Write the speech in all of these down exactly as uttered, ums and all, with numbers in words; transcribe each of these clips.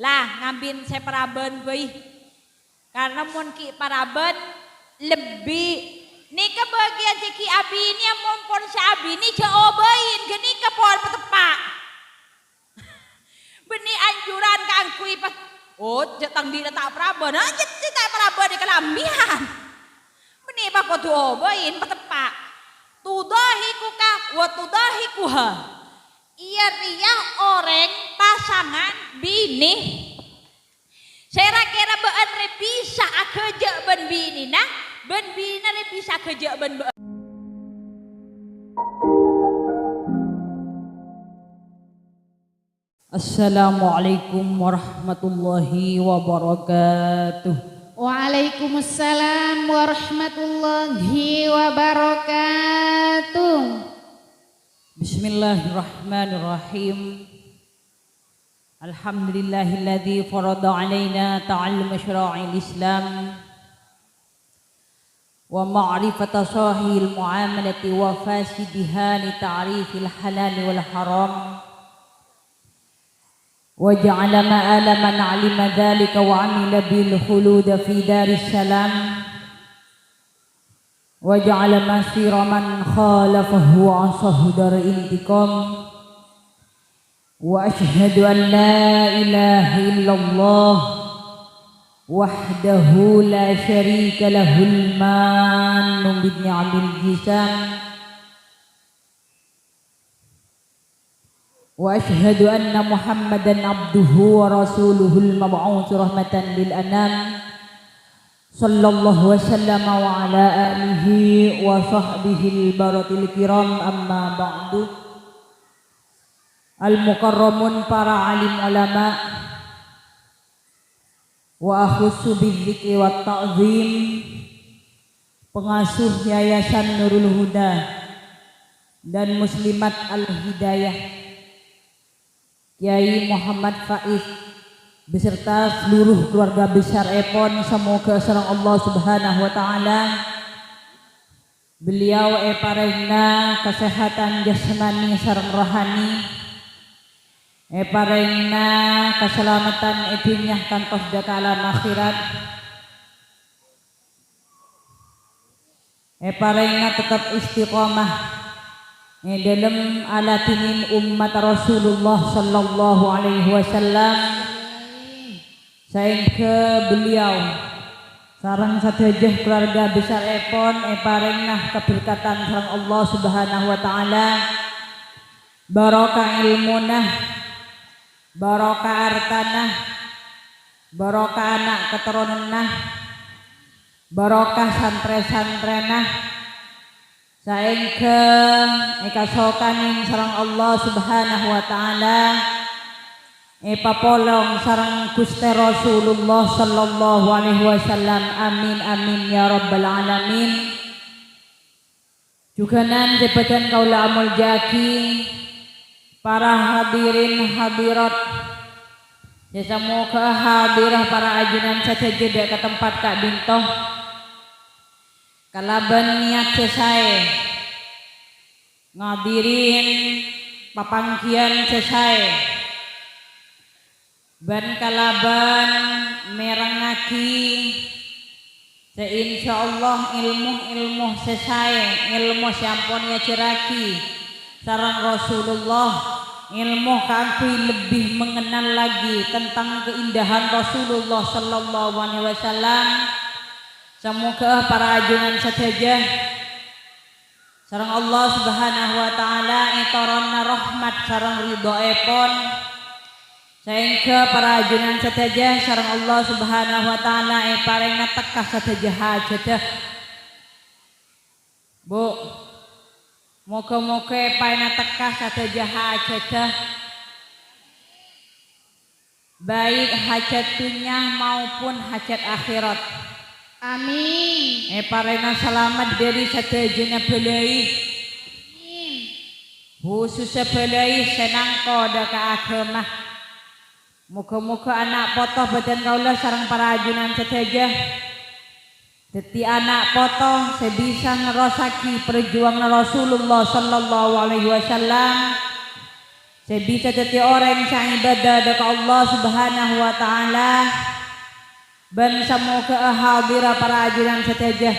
La, ngambin sè paraban bhâi. Karna mon ghi' paraban, lebbi. Nèka bâgiyân sè ghi' abinè, mon pon sè abinè jhâ' obâi, ghânèka pon pateppa'. Bânnè anjuran kaangghuy pas, "Oh, jhâ' tang dina ta' paraban." Ha, jhâ' ta' paraban è kalambhiyân. Bânnè pas kodhu obâi, pateppa'. Tudhahikuka wa tudhahikuha. Iyâ rèya orèng pasangan binè. Sè ra-kèra bâ'ân rè bisa aghâjâ' bân binèna, bân binèna rè bisa aghâjâ' bân bâ'ân. Assalamualaikum warahmatullahi wabarakatuh. Waalaikumsalam warahmatullahi wabarakatuh. Bismillahirrahmanirrahim. Alhamdulillahilladzi farada alaina ta'alluma syara'il Islam wa ma'rifata sahihil muamalati wa fasidiha li ta'rifil halali wal haram. Wa ja'ala ma'ala man 'alima dzalika wa 'amila bihil khuluda fi daris salam. Wa ja'ala masira man khalafahu 'asahu dar intiqam. Wa asyhadu an la ilaha illallah wahdahu la syarika lahul mannu bin ni'amil jizam. Wa asyhadu anna Muhammadan abduhu wa rasuluhul mab'uts rahmatan lil anam. Sallallahu wa sallama wa ala alihi wa sahbihil baratil kiram, amma ba'du. Al-mukarramun, para alim ulama, wa akhussu bidzikri wat ta'zim, pengasuh Yayasan Nurul Huda dan Muslimat Al Hidayah, Kyai Muhammad Faiz beserta seluruh keluarga besar èpon, semoga sareng Allah Subhanahu wa Ta'ala beliau èparèngna kasehatan jasmani sareng rohani, èparèngna kasalameddhân è dhunnya kantos dhâ' ka alam akhirat. Èparèngna tetep istiqomah è dhâlem aladhinin ommat Rasulullah sallallahu alaihi wasallam, saèngghâ beliau sareng sadhâjâ keluarga besar èpon èparèngna kaberkatan sareng Allah Subhanahu wa Ta'ala, barokah èlmona, barokah artana, barokah ana' katoronanna, barokah santrè-santrèna, saèngghâ èkasokanè sareng Allah Subhanahu wa Ta'ala, èpapolong sareng Ghustè Rasulullah sallallahu alaihi wasallam. Amin, amin, ya rabbal alamin. Jhughânan sè bâdhân kaulâ amoljâ'aghi, para hadirin hadirat, sè samoghâ hadir para ajunan sadhâjâ dhâ' ka tempat ka'dinto kalabân niyat sè saè, ngadirin papangghiyân sè saè. Bân kalabân mèrengngaghi sè insyaallah èlmo-èlmo sè saè, èlmo sè ampon èajhârraghi sareng Rasulullah, èlmo kaangghuy lebbi mengenal lagi tentang keindahan Rasulullah sallallahu alaihi wasallam. Samoghâ para ajunan sadhâjâ sareng Allah Subhanahu wa Ta'ala ètoronna rahmat sareng ridhoèpon, saèngghâ para ajunan sadhâjâ sareng Allah Subhanahu wa Ta'ala èparèngna tekka sadhâjâ hajhâddhâ. Bu, moghâ-moghâ èparèngna tekka sadhâjâ hajhâddhâ. Baik hajat dhunnya maupun hajat akhirat. Amin. Èparèngna salamet dhâri sadhâjâna bâlâi. Amin. Khusussa bâlâi sè nangko dhâ' ka aghâma. Moghâ-moghâ ana' poto bâdhân kaulâ sareng para ajunan sadhâjâ dhâddhi ana' poto sè bisa nerrossaghi parjuwanganna Rasulullah sallallahu alaihi wasallam. sè bisa dhâddhi orèng sè ngibâdâ dâ' ka Allah Subhanahu wa Ta'ala, bân samoghâ'â hadirra para ajunan sadhâjâ.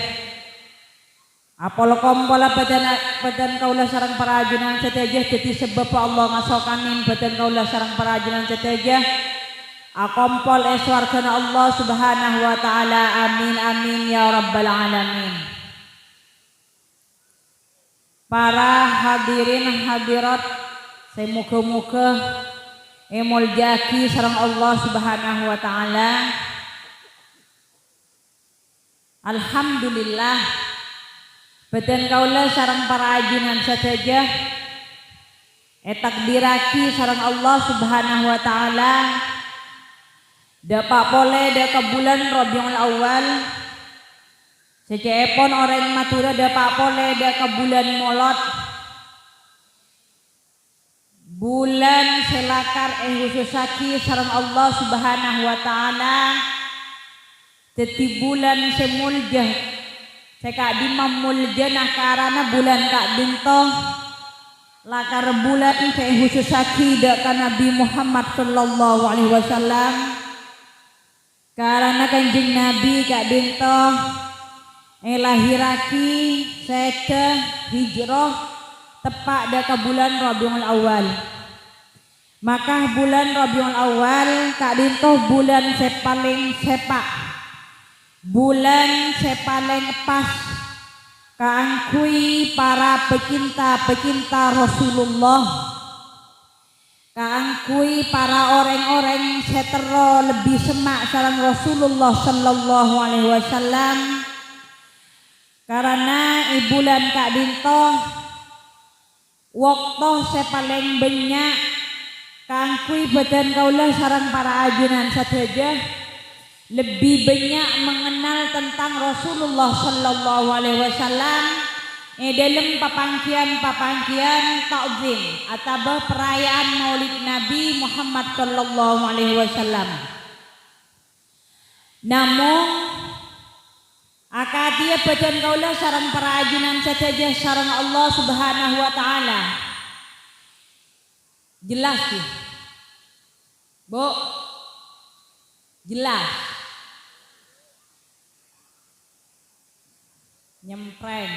Apol-kompolla bâdân, bâdân kaulâ sareng para ajunan sadhâjâ dhâddhi sabâbbhâ Allah ngasokanè bâdân kaulâ sareng para ajunan sadhâjâ akompol è sowarghâna Allah Subhanahu wa Ta'ala. Amin, amin, ya rabbal alamin. Para hadirin hadirat sè moghâ-moghâ èmoljâ'aghi sareng Allah Subhanahu wa Ta'ala. Alhamdulillah, bâdân kaulâ sareng para ajunan sadhâjâ ètakdirraghi sareng Allah Subhanahu wa Ta'ala dâpa' polè dâ' ka bulân Rabiul Awal, sè ca'èpon orèng Madhurâ dâpa' polè dâ' ka bulân Molod. Bulân sè lakar èhusussaghi sareng Allah Subhanahu wa Ta'ala dhâddhi bulân sè molja, sè ka'dimma moljâna karana bulân ka'dinto lakar bulân sè èhusussaghi dâ' ka Nabbhi Muhammad sallallahu alaihi wasallam. Karana Kanjeng Nabbhi ka'dinto èlahèrraghi sèdhâ hijrah teppa' dâ' ka bulân Rabiul Awal. Maka bulân Rabiul Awal ka'dinto bulân sè palèng sèpa', bulân sè palèng pas kaangghuy para pecinta-pecinta Rasulullah. Kaangghuy para orèng-orèng sè terro lebbi semma' sareng Rasulullah sallallahu alaihi wasallam, karana è bulân ka'dinto, bâkto sè palèng bânnya' kaangghuy bâdân kaulâ sareng para ajunan sadhâjâ, lebbi bânnya' mangennal tentang Rasulullah sallallahu alaihi wasallam è dâlem papangghiyân-papangghiyân ta'zim atabâ paraya'an Maulid Nabbhi Muhammad sallallahu alaihi wasallam. Namong, akadhiyâ bâdân kaulâ sareng para ajunan sadhâjâ sareng Allah Subhanahu wa Ta'ala. Jelas, ghi? Bu? Jelas? Nyempreng.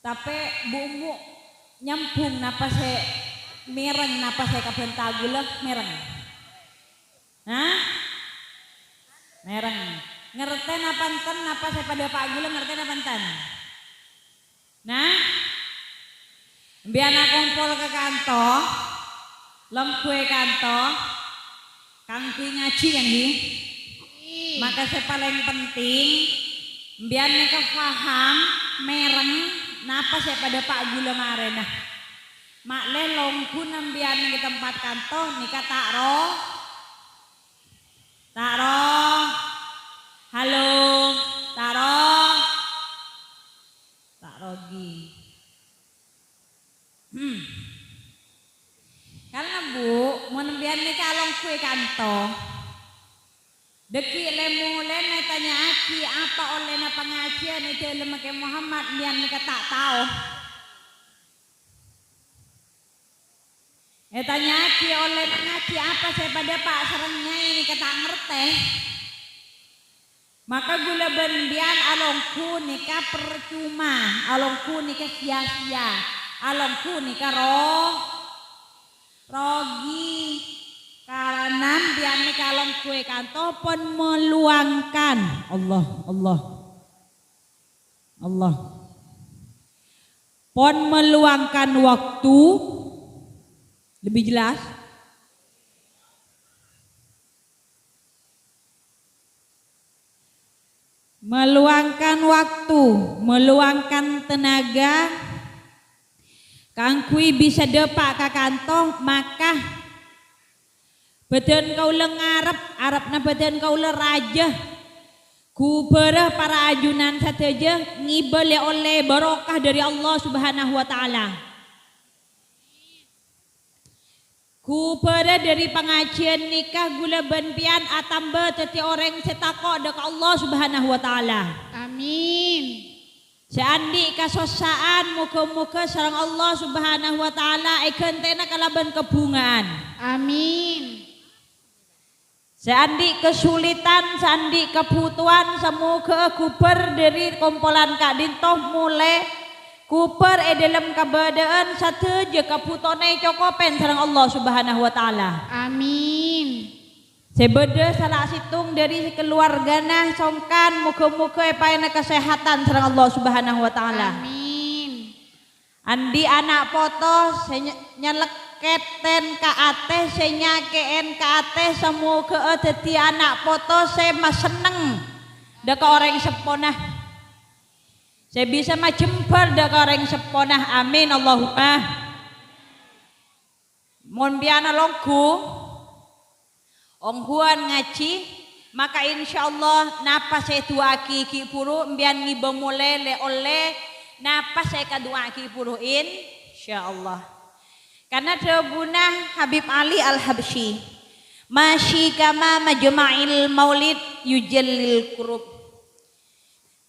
Tapè, Bu'-embu' nyambhung napa sè mèreng, napa sè èkabhânta ghulâ mèreng? Hah? Mèreng. Ngartè napa enten, napa sè èpadâpa' ghulâ ngartè napa enten? Nah, sampèyan akompol ka kanto, longghuwè kanto, kaangghuy ngajhi, kan, ghi? Maka sè palèng penting, sampèyan nèka paham, mèreng, napa sè èpadâpa' ghulâ marèna. Ma'lè longghu sampèyan nèka tempat kanto, nèka ta' ro-, ta' ro-, halo, ta' ro-, Ta' rogi. Hmm. Karna, Bu, mon sampèyan nèka alongghu è kanto, dhâggi' lè-molèna ètanya'aghi apa ollèna pangajiyân è dâlemma Kè Muhammad, sampèyan nèka ta' tao. Ètanya'aghi ollè ngajhi apa sè èpadâpa' sareng nyaè nèka ta' ngartè. Maka ghulâ bân sampèyan alongghu nèka parcoma, alongghu nèka sia-sia, alongghu nèka ro-, rogi. Karana sampèyan nèka alongghu è kanto pon meluangkan. Allah, Allah. Allah. Pon meluangkan waktu, lebih jelas. Meluangkan waktu, meluangkan tenaga, kaangghuy bisa dâpa' ka kanto, maka bâdân kaulâ ngarep, arepna bâdân kaulâ rajâ. Ghubârâ para ajunan sadhâjâ ngibâ lè-ollè barokah dâri Allah Subhanahu wa Ta'ala. Ghubârâ dâri pangajiyân nèka ghulâ bân sampèyan atamba dhâddhi orèng sè tako' dâ' ka Allah Subhanahu wa Ta'ala. Amin. Sè andi' kasossa'an, moghâ-moghâ sareng Allah Subhanahu wa Ta'ala èghântèna kalabân kabhunga'an. Amin. Sè andi' kasulitan, sè andi' kabhutowan, samoghâ ghubâr dhâri kompolan ka'dinto, molè ghubâr è dhâlem kabâdâ'ân, sadhâjâ kabhutowanna ècokopè sareng Allah Subhanahu wa Ta'ala. Amin. Sè bâdâ sala sèttong dhâri kaluwargana songkan, moghâ-moghâ èpaènga kasèhatan sareng Allah Subhanahu wa Ta'ala. Amin. Andi' ana' poto sè ny-, nyalèkètèn ka atè, sè nyakè'èn ka atè, samoghâ'â dhâddhi ana' poto sè masenneng dâ' ka orèng seppona, sè bisa majembhâr dâ' ka orèng seppona. Amin, Allahumma. Mon biyana longghu, ongghuwân ngajhi, maka insyaallah napa sè èdu'aaghi ghi' bhuru, empèyan ngibâ molè lè-ollè napa sè èkadu'aaghi ghi' bhuru, insyaallah. Karna dhâbuna Habib Ali Al-Habsyi, "Masyi kama majma'il maulid yujallil kurub."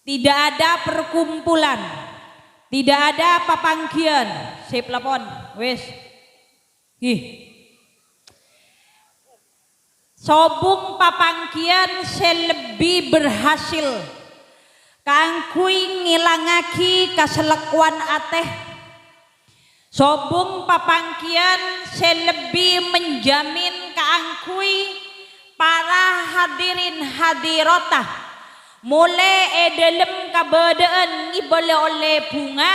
Tidak ada perkumpulan, tidak ada papangghiyân. Sip, lapon. Wis. Ghi. Sobung papangghiyân sè lebbi berhasil kaangghuy ngèlangaghi kasalèkowan atè. Sobung papangghiyân sè lebbi menjamin kaangghuy para hadirin hadirata, molè è dhâlem kabâdâ'ân ngibâ lè-ollè bhunga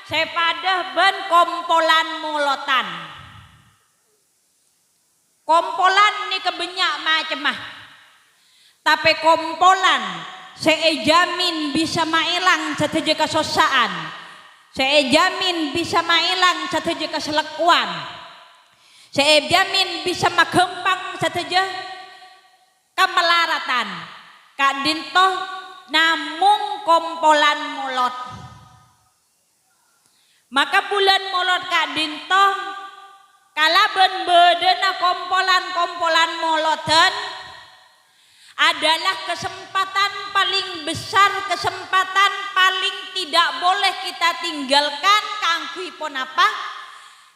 sè padâ bân kompolan molodhân. Kompolan nèka bânnya' macemma, tapè kompolan sè èjamin bisa maèlang sadhâjâ kasossa'an, sè èjamin bisa maèlang sadhâjâ kasalèkowan, sè èjamin bisa maghâmpang sadhâjâ kamalaratan, ka'dinto namong kompolan molod. Maka bulân Molod ka'dinto, kalabân bâdâna kompolan-kompolan molodhân, adalah kesempatan paling besar, kesempatan paling tidak boleh kita tinggalkan. Kaangghuy ponapa?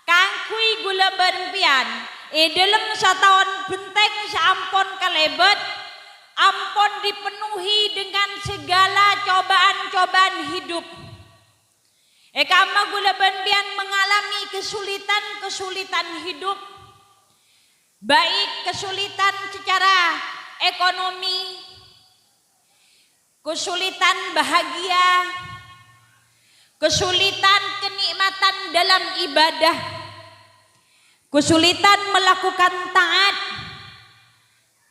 Kaangghuy ghulâ bân pèyan, è dhâlem sataon bhenteng sè ampon kalèbât, ampon dipenuhi dengan segala cobaan-cobaan hidup. È ka'imma ghulâ bân pèyan mengalami kesulitan-kesulitan hidup, baik kesulitan secara ekonomi, kesulitan bahagia, kesulitan kenikmatan dalam ibadah, kesulitan melakukan taat,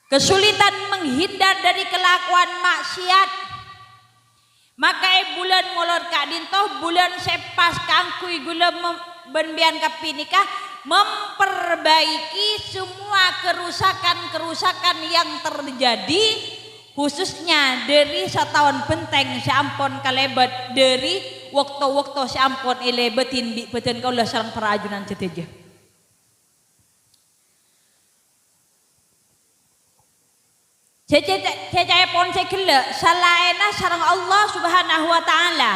kesulitan menghindar dari kelakuan maksiat. Maka è bulân Molod ka'dinto, bulân sè pas kaangghuy ghulâ mem-, bân pèyan kabbhi nèka memperbaiki semua kerusakan-kerusakan yang terjadi, khususnya dhâri sataon bhenteng sè ampon kalèbât, dhâri bâkto-bâkto sè ampon èlèbâdhi bi' bhâdhân kaulâ sareng para ajunan sadhâjâ. Cè-, cè-, cè-, ca'èpon sè ghellâ', salaènna sareng Allah Subhanahu wa Ta'ala,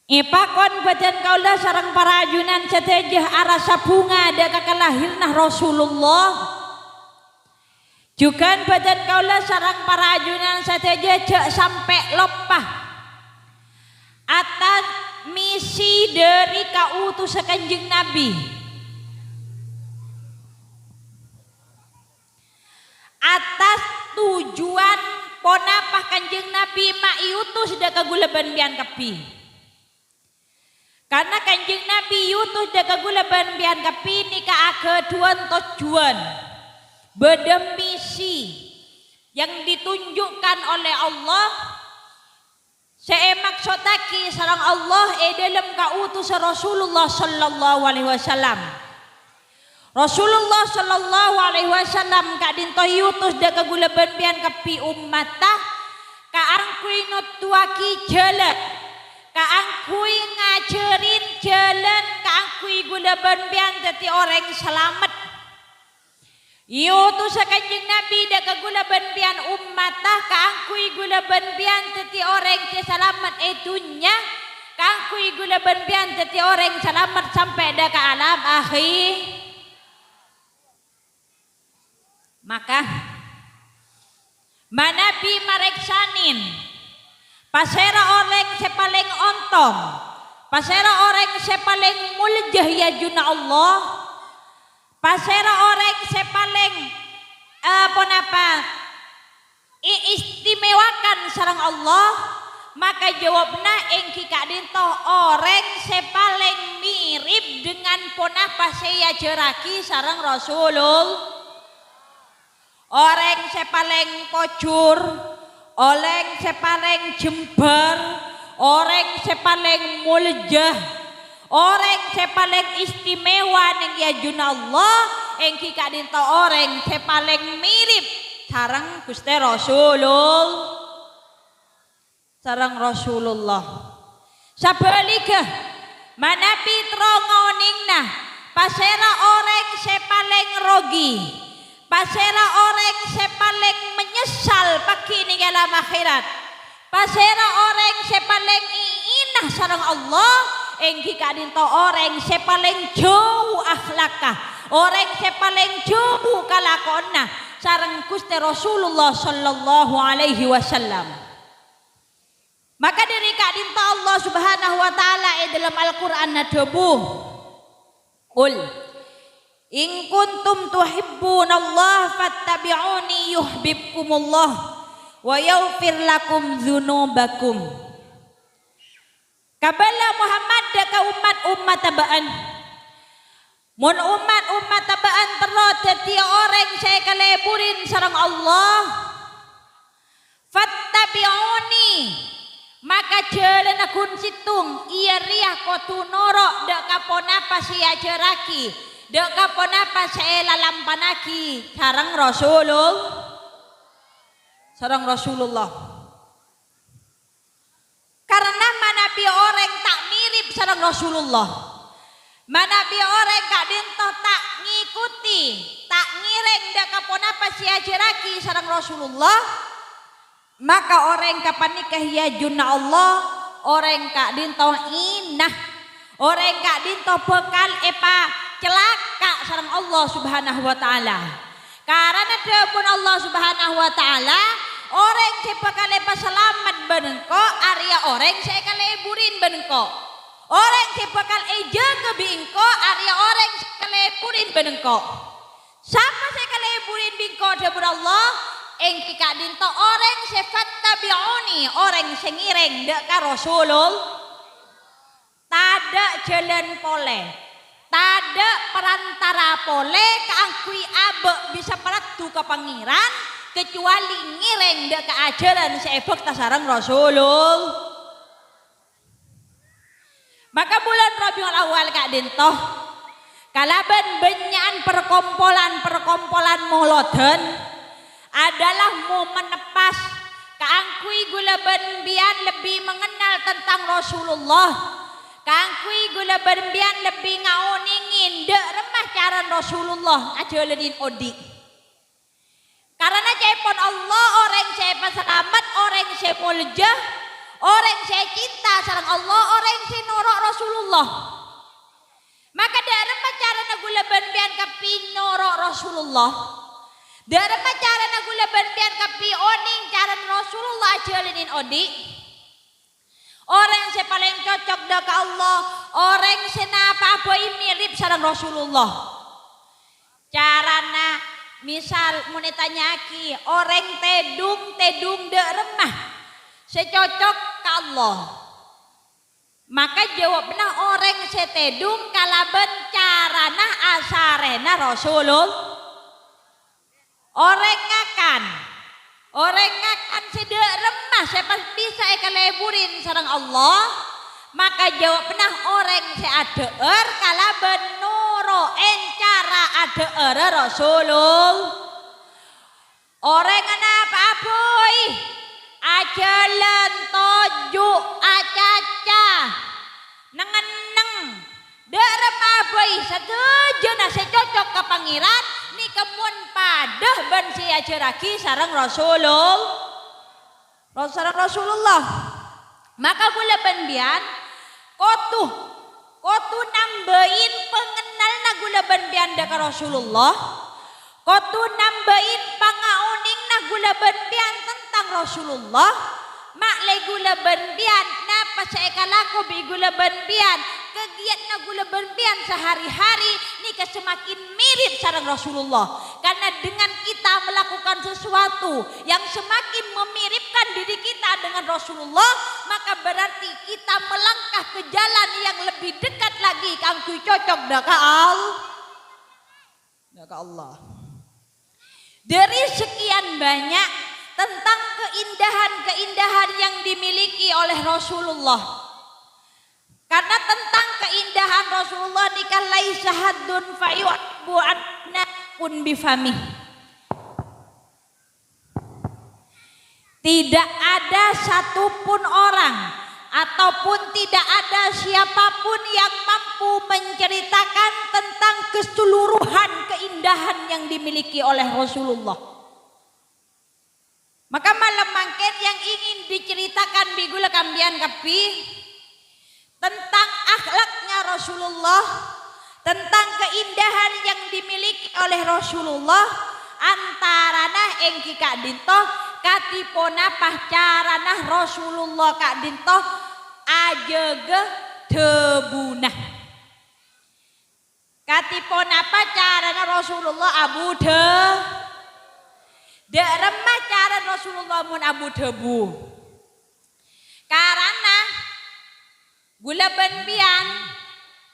èpakon bhâdhân kaulâ sareng para ajunan sadhâjâ arassa bhunga dâ' ka kalahiranna Rasulullah. Jhughân bhâdhân kaulâ sareng para ajunan sadhâjâ jhâ' sampè' loppa attas misi dhâri kautussa Kanjeng Nabi. Attas tujuan ponapa Kanjeng Nabi ma' èutus dâ' ka ghulâ bân pèyan kabbhi. Karna Kanjeng Nabi èutus dâ' ka ghulâ bân pèyan kabbhi nèka aghâdhuwân tojjhuwân, bâdâ misi yang ditunjukkan oleh Allah sè èmaksoddhâghi sareng Allah è dhâlem kautussa Rasulullah sallallahu alaihi wasallam. Rasulullah sallallahu alaihi wasallam ka'dinto èutus dâ' ka ghulâ bân pèyan kabbhi ommatta, kaangghuy noddhuwâghi jhâlân, kaangghuy ngajhâri jhâlân, kaangghuy ghulâ bân pèyan dhâddhi orèng salamet. Èotossa Kanjeng Nabi dâ' ka ghulâ bân pèyan omma-, Mata kaangghuy ghulâ bân biyân dhâddhi orèng sè salamet è dhunnya, kaangghuy ghulâ bân biyân dhâddhi orèng salamet sampè' dâ' ka alam akhè-, Maka, manabi marèksanè, pasèra orèng sè palèng ontong, pasèra orèng sè palèng molja è ajunanna Allah, pasèra orèng sè palèng, eh, ponapa, iistimewakan sareng Allah, maka jâwâbbhâ èngghi ka'dinto orèng sè palèng mirip dengan ponapa sè èajhârraghi sareng Rasulul-, orèng sè palèng pojhur, orèng sè palèng jembhâr, orèng sè palèng molja, orèng sè palèng istimewa neng è ajunanna Allah, èngghi ka'dinto orèng sè palèng mirip sareng Ghustè Rasulul-, sareng Rasulullah. Sabhâligghâ, manabi terro ngonèngana, pasèra orèng sè palèng rogi, pasèra orèng sè palèng manyessal paghi neng è alam akhèrat, pasèra orèng sè palèng èèna sareng Allah, èngghi ka'dinto orèng sè palèng jhâu akhlakka, orèng sè palèng jhâu kalakowanna sareng Ghustè Rasulullah sallallahu alaihi wasallam. Maka dâri ka'dinto Allah Subhanahu wa Ta'ala è dâlem Al-Qur'an adhâbu, "Qul in kuntum tuhibbunallaha fattabi'uni yuhbibkumullah wa yaghfir lakum dzunubakum." Kabâlâ Muhammad dâ' ka ommat-ommatta bâ'ân. Mon ommat-ommatta bâ'ân terro dhâddhiyâ orèng sè èkalèburin sareng Allah, "Fattabi'uni," maka jhâlânna ghun sèttong, iyâ rèya kodhu noro' dâ' ka ponapa sè èajhârraghi, dâ' ka ponapa sè èlalampa'aghi sareng Rasulul-, sareng Rasulullah. Karna manabi orèng ta' mirip sareng Rasulullah, manabi orèng ka'dinto ta' ngikuti, ta' ngèrèng dâ' ka ponapa sè èajhârraghi sareng Rasulullah, maka orèng ghâpanèka è ajunanna Allah, orèng ka'dinto èèna, orèng ka'dinto bhâkal èpacalaka' sareng Allah Subhanahu wa Ta'ala. Karana dhâbuna Allah Subhanahu wa Ta'ala, "Orèng sè bhâkal èpasalamet bân engko' arèya orèng sè èkalèburin bân engko'. Orèng sè bhâkal èjâgâ bi' engko' arèya orèng sè èkalèburin bân engko'." Sapa sè èkalèburin bi' engko', dhâbuna Allah? Èngghi ka'dinto orèng sè fattabi'uni, orèng sè ngèrèng dâ' ka Rasulul-, Tadâ' jhâlân polè, tadâ' parantara polè kaangghuy abâ' bisa paraddhu ka Pangèran, kacobâli ngèrèng dâ' ka ajhâlân sè èbhâkta sareng Rasulul-, Maka bulân Rabiul Awal ka'dinto, kalabân bânnya'an parkompolan-parkompolan molodhân, adalah momen pas kaangghuy ghulâ bân biyân lebbi mangennal tentang Rasulullah, kaangghuy ghulâ bân biyân lebbi ngaonèngè dâ' remma carana Rasulullah ajhâlânin odi'. Karana ca'èpon Allah, orèng sè èpasalamet, orèng sè molja, orèng sè ècinta sareng Allah, orèng sè noro' Rasulullah. Maka dâ' remma carana ghulâ bân biyân kabbhi noro' Rasulullah? Dâ' remma carana ghulâ bân biyân kabbhi onèng carana Rasulullah ajhâlânin odi'? Orèng sè palèng cocok dâ' ka Allah, orèng sè napa'a bhâi mirip sareng Rasulullah. Carana, misal, mon ètanya'aghi, orèng tèdung, tèdung dâ' remma sè cocok ka Allah? Maka jâwâbbhâ orèng sè tèdung kalabân carana asarèna Rasulul-, orèng ngakan, orèng ngakan sè dâ' remma sè pas bisa èkalèburin sareng Allah, maka jâwâbbhâ orèng sè adhâ'âr kalabân noro'è cara adhâ'ârrâ Rasulul-, Orèng napa'a bhâi, ajhâlân, toju', acaca, neng-enneng, dâ' remma bhâi sadhâjâna sè cocok ka Pangèran, nèka mon padâ bân sè èajhârraghi sareng Rasulul-, Ros-, sareng Rasulullah. Maka ghulâ bân biyân kodhu, kodhu nambâi pangennalna ghulâ bân biyân dâ' ka Rasulullah. Kodhu nambâi pangaonènganna ghulâ bân biyân tentang Rasulullah. Ma'lè ghulâ bân biyân, napa sè èkalako bi' ghulâ bân biyân, kagiyatanna ghulâ bân biyân sahari-hari nèka semakin mirip sareng Rasulullah. Karena dengan kita melakukan sesuatu yang semakin memiripkan diri kita dengan Rasulullah, maka berarti kita melangkah ke jalan yang lebih dekat lagi kaangghuy cocok dâ' ka Al-, dâ' ka Allah. Dari sekian banyak tentang keindahan-keindahan yang dimiliki oleh Rasulullah. Karena tentang keindahan Rasulullah nèka, "Laisa haddun fayu'abbu an-naqun bifamih." Tidak ada satupun orang ataupun tidak ada siapapun yang mampu menceritakan tentang keseluruhan keindahan yang dimiliki oleh Rasulullah. Maka malem mangkèn yang ingin diceritakan bi' ghulâ ka biyân kabbhi tentang akhlaknya Rasulullah, tentang keindahan yang dimiliki oleh Rasulullah, antarana èngghi ka'dinto kadhi ponapa carana Rasulullah ka'dinto ajâgâ dhâbuna. Kadhi ponapa carana Rasulullah abu dhâ-, dâ' remma carana Rasulullah mon abu dhâbu? Karana ghulâ bân biyân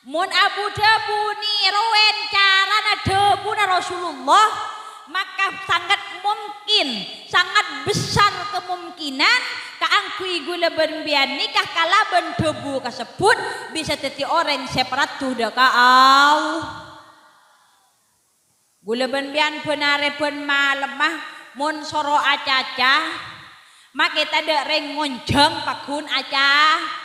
mon abu dhâbu nèrowen carana dhâbuna Rasulullah, maka sangat mungkin, sangat besar kemungkinan kaangghuy ghulâ bân biyân nèka kalabân dhâbu kasebbhut bisa dhâddhi orèng sè paraddhu dâ' ka Allah. Ghulâ bân biyân bân arè bân malemma mon soro acaca, makè tadâ' rèng ngonjhâng pagghun aca-,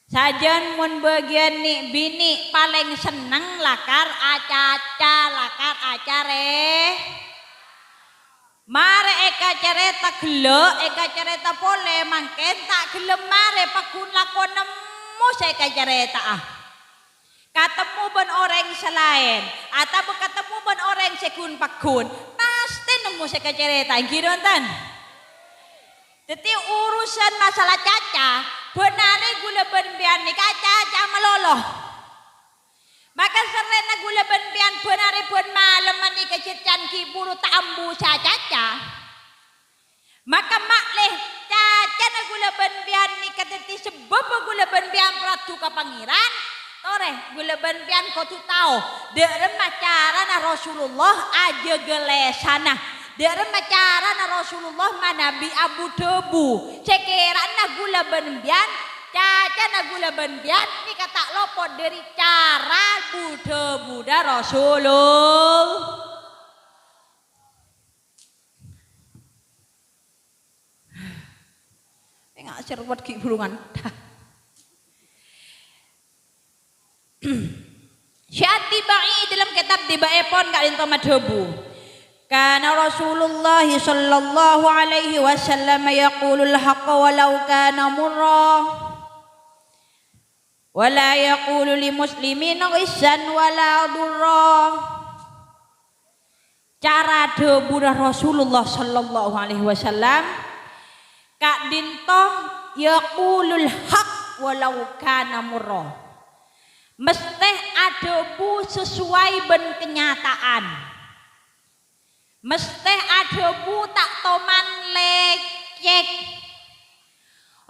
Sajân mon bâgiyân nè'-binè' palèng senneng lakar acaca, lakar acarè-, marè èkacarèta ghellâ', èkacarèta polè, mangkèn ta' ghellem marè pagghun lako nemmo sè èkacarèta'a. Katemmo bân orèng sè laèn, atabâ katemmo bân orèng sè ghun-pagghun, pastè nemmo sè èkacarèta, èngghi nonton? Dhâddhi, urusan masalah caca, bân arè ghulâ bân biyân nèka caca malolo. Maka serrèna ghulâ bân biyân bân arè bân malem nèka jhâ' can ghi' buru ta' ambu sè acaca. Maka ma'lè cacana ghulâ bân biyân nèka dhâddhi sabâbbhâ ghulâ bân biyân paraddhu ka Pangèran. Torè, ghulâ bân biyân kodhu tao, dâ' remma carana Rasulullah ajâgâ lèsanna. Dâ' remma carana Rasulullah manabi abu-dhâbu. Sè kèrana ghulâ bân biyân, cacana ghulâ bân biyân nèka ta' lopot dhâri cara bu-dhâbuna Rasulullah. Enga' serwet ghi' bulungan. Syekh At-Tibai dalam kitab Tibaèpon ka'dinto madhâbu, "Kana Rasulullah sallallahu alaihi wasallam yaqulul haqqa walau kana murra, wa la yaqulu li muslimin ghissan wa la dhurra." Cara dhâbuna Rasulullah sallallahu alaihi wasallam, ka'dinto, "Yaqulul haq walau kana murra." Mesthè adhâbu sesuai bân kenyataan. Mesthè adhâbu ta' toman lècèk.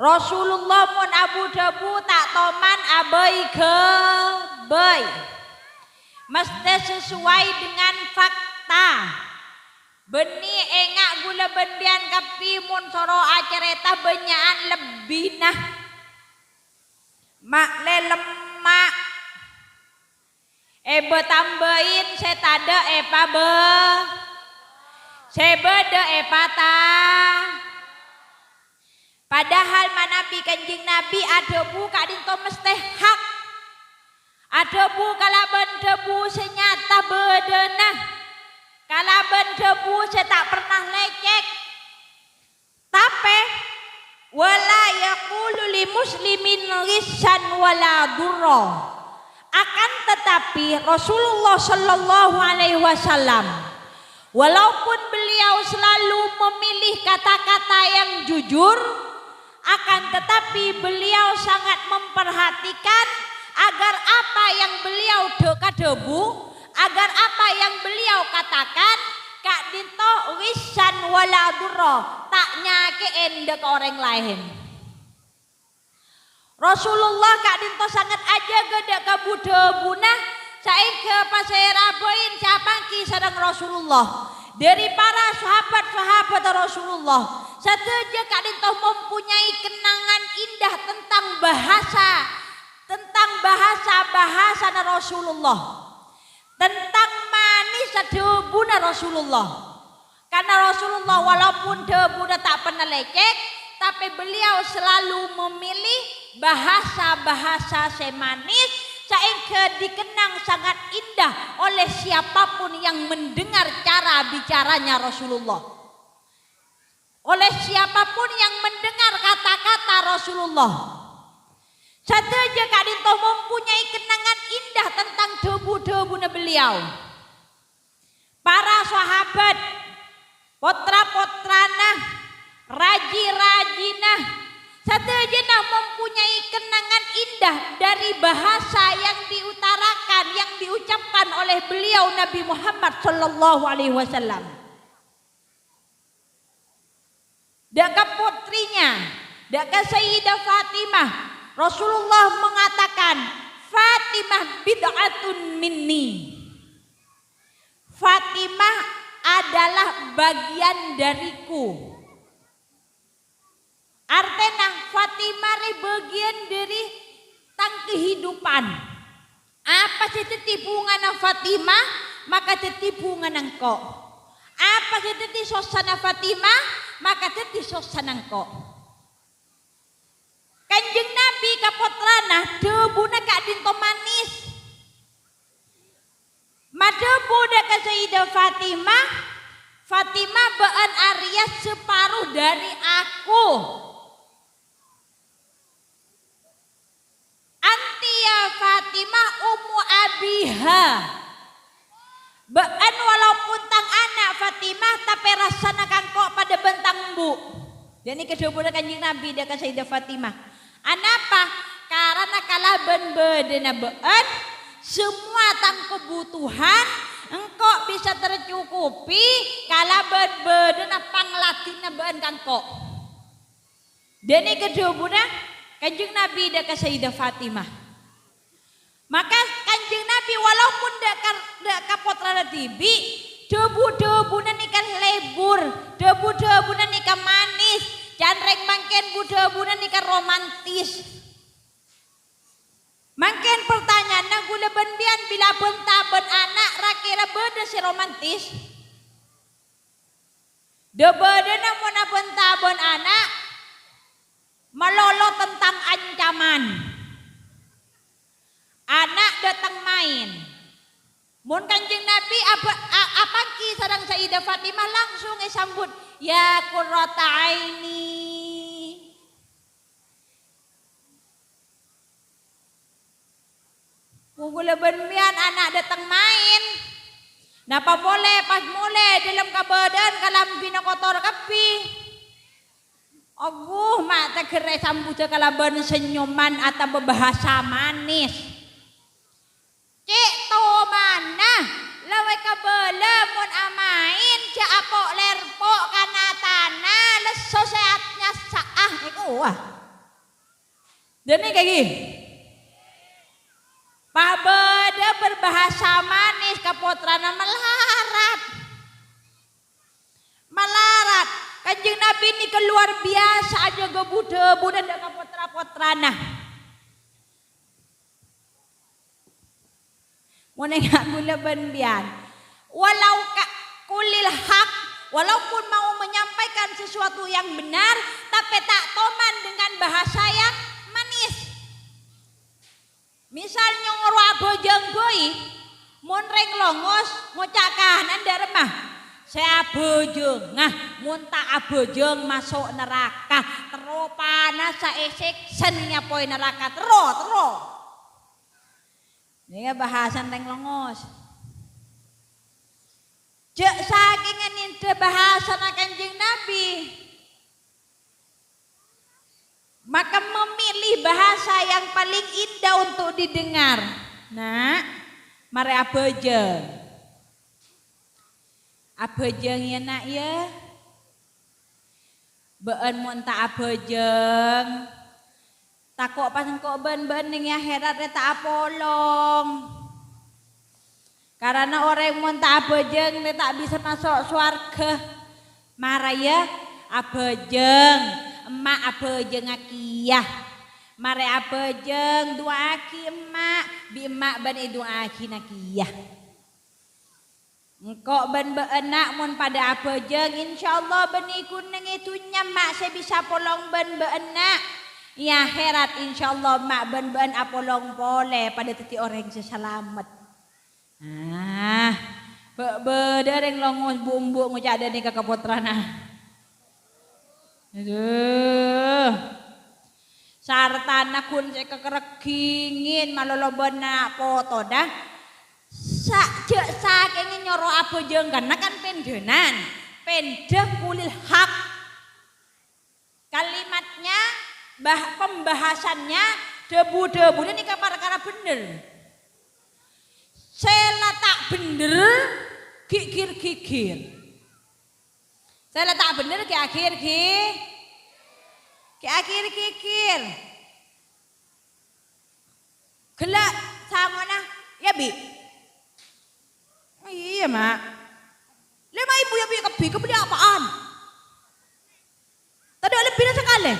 Rasulullah mon abu-dhâbu ta' toman abâi-ghâbây. Mesthè sesuai dengan fakta. Bânnè enga' ghulâ bân biyân kabbhi mon soro acarèta bânnya'an lebbina. Ma'lè lemma'. Èbâ-tambâi sè tadâ' èpabâ-, sè bâdâ èpata-. Padahal manabi Kanjeng Nabi adhâbu ka'dinto mesthè hak. Dhâbu kalabân dhâbu sè nyata bâdâna, kalabân dhâbu sè ta' pernah lècèk. Tapè, "Wala yaqulu li muslimin ghissan wala durra." Akan tetapi, Rasulullah sallallahu alaihi wasallam, walaupun beliau selalu memilih kata-kata yang jujur, akan tetapi beliau sangat memperhatikan agar apa yang beliau dha-, kadhâbu, agar apa yang beliau katakan, ka'dinto ghissan wala durra, ta' nyakè'è dâ' ka orèng laèn. Rasulullah ka'dinto sanget ajâgâ dâ' ka bu-dhâbuna, saèngghâ pasèra bhâi sè apanggi sareng Rasulullah. Dâri para sahabat-sahabat Rasulullah, sadhâjâ ka'dinto mempunyai kenangan indah tentang bahasa, tentang bahasa-bahasana Rasulullah, tentang manis dhâbuna Rasulullah. Karena Rasulullah walaupun dhâbuna ta' pernah lècèk, tapè beliau selalu memilih bahasa-bahasa sè manis, saèngghâ dikenang sangat indah oleh siapapun yang mendengar cara bicaranya Rasulullah. Oleh siapapun yang mendengar kata-kata Rasulullah. Sadhâjâ ka'dinto mempunyai kenangan indah tentang dhâbu-dhâbuna beliau. Para sahabat, potra-potrana, raji-rajina, sadhâjâna mempunyai kenangan indah dari bahasa yang diutarakan, yang diucapkan oleh beliau Nabi Muhammad sallallahu alaihi wasallam. Dâ' ka potrèna, dâ' ka Sayyidah Fatimah, Rasulullah mengatakan, "Fatimah bid'atun minni." Fatimah adalah bagian dariku. Artèna, Fatimah rè bagian dâri tang kehidupan. Apa sè dhâddhi bhungana Fatimah, maka dhâddhi bhungana engko'. Apa sè dhâddhi sossana Fatimah, maka dhâddhi sossana engko'. Kanjeng Nabi ka pottrana, dhâbuna ka'dinto manis. Madhâbu dâ' ka Sayyidah Fatimah, "Fatimah, bâ'ân arèya saparo dâri aku." "Anti ya Fatimah ummu abiha." Bâ'ân walaupun tang ana' Fatimah, tapè rassana ka engko' padâ bân tang embu'. Jâ' nèka dhâbuna Kanjeng Nabi dâ' ka Sayyidah Fatimah. Anapa? Karana kalabân bâdâna bâ'ân, semua tang kebutuhan engko' bisa tercukupi kalabân bâdâna pangladhinna bâ'ân ka engko'. Dâ' nèka dhâbuna Kanjeng Nabi dâ' ka Sayyidah Fatimah. Maka Kanjeng Nabi walaupun dâ' ka, dâ' ka pottrana dhibi', dhâbu-dhâbuna nèka lebur, dhâbu-dhâbuna nèka manis, can rèng mangkèn bu-dhâbuna nèka romantis. Mangkèn partanya'anna ghulâ bân biyân bilâ abhânta bân ana' ra-kèra bâdâ sè romantis? Dhâ-bâdâna mon abhânta bân ana', malolo tentang ancaman. Ana' dâteng maèn. Mon Kanjeng Nabi aba-, a-, apangghi sareng Sayyidah Fatimah, langsung èsambut, "Ya qurrata aini." Mon ghulâ bân biyân ana' dâteng maèn, napa polè pas molè dâlem kabâdâ'ân kalambhina kotor kabbhi. Aduh, ma' tegghâr èsambhudhâ kalabân sennyoman atabâ bhâsa manis. Cè' tomana, la wè kabâlâ mon amaèn jhâ' apo'-lèrpo' ka na-tana, lesso sè at-, nyassa'a, èkowa. Jâ' nèka ghi. Pabâdâ berbahasa manis ka pottrana malarat. Malarat. Kanjeng Nabi nèka luar biasa ajâgâ bu-dhâbuna dâ' ka pottra-pottrana. Mon enga' ghulâ bân biyân. Walau ka-, qulil haq, walaupun mau menyampaikan sesuatu yang benar, tapè ta' toman dengan bahasa yang manis. Misal nyoro abhâjâng bhâi, mon rèng longos ngoca' kanan dâ' remma, "Sè abhâjângnga, mon ta' abhâjâng maso' naraka, terro panassa èsèksa nèng apoy naraka, terro, terro." Nèka bhâsana rèng longos. Jhâ' sakènga nèndhâ bhâsana Kanjeng Nabi. Maka memilih bahasa yang paling indah untuk didengar. "Na', marè abhâjâng." Abhâjâng, yâ, Na', yâ. Bâ'ân mon ta' abhâjâng, tako' pas engko' bân bâ'ân nèng è akhèrat rè ta' apolong. Karana orèng mon ta' abhâjâng rè ta' bisa maso' sowarghâ. Mara, yâ, abhâjâng, emma' abhâjângnga kèya. Marè abhâjâng, du'aaghi emma', bi' emma' bân èdu'aaghina kèya. Engko' bân bâ'ân, Na', mon padâ abhâjâng, insyaallah bânnè ghun nèng è dhunnya emma' sè bisa polong bân bâ'ân, Na'. È akhèrat, insyaallah emma' bân bâ'ân apolong polè padâ dhâddhi orèng sè salamet. Ah, bâ-, bâdâ rèng longos bu'-embu' ngoca' dâ' nèka ka pottrana. Adhu. Sartana ghun sè kakerreggingèn malolo bân na' potona. Sa-, jhâ' sakènga nyoro abhâjâng karna kan pendhânan. Pendhâ kulil haq. Kalimatnya, bah-, pembahasannya, dhâbu-dhâbuna nèka parkara bhender. Sè la ta' bhender, ghighir-ghighir. Sè la ta' bhender, ghi-aghir-ghi-, ghi-aghir-ghighir. Ghellâ' sangona, yâ, Bi'? Iyâ, Ma'. Lèma èbu, yâ, Bi', kabbhi, kabelli apa'an? Tadâ' lebbina sakalè?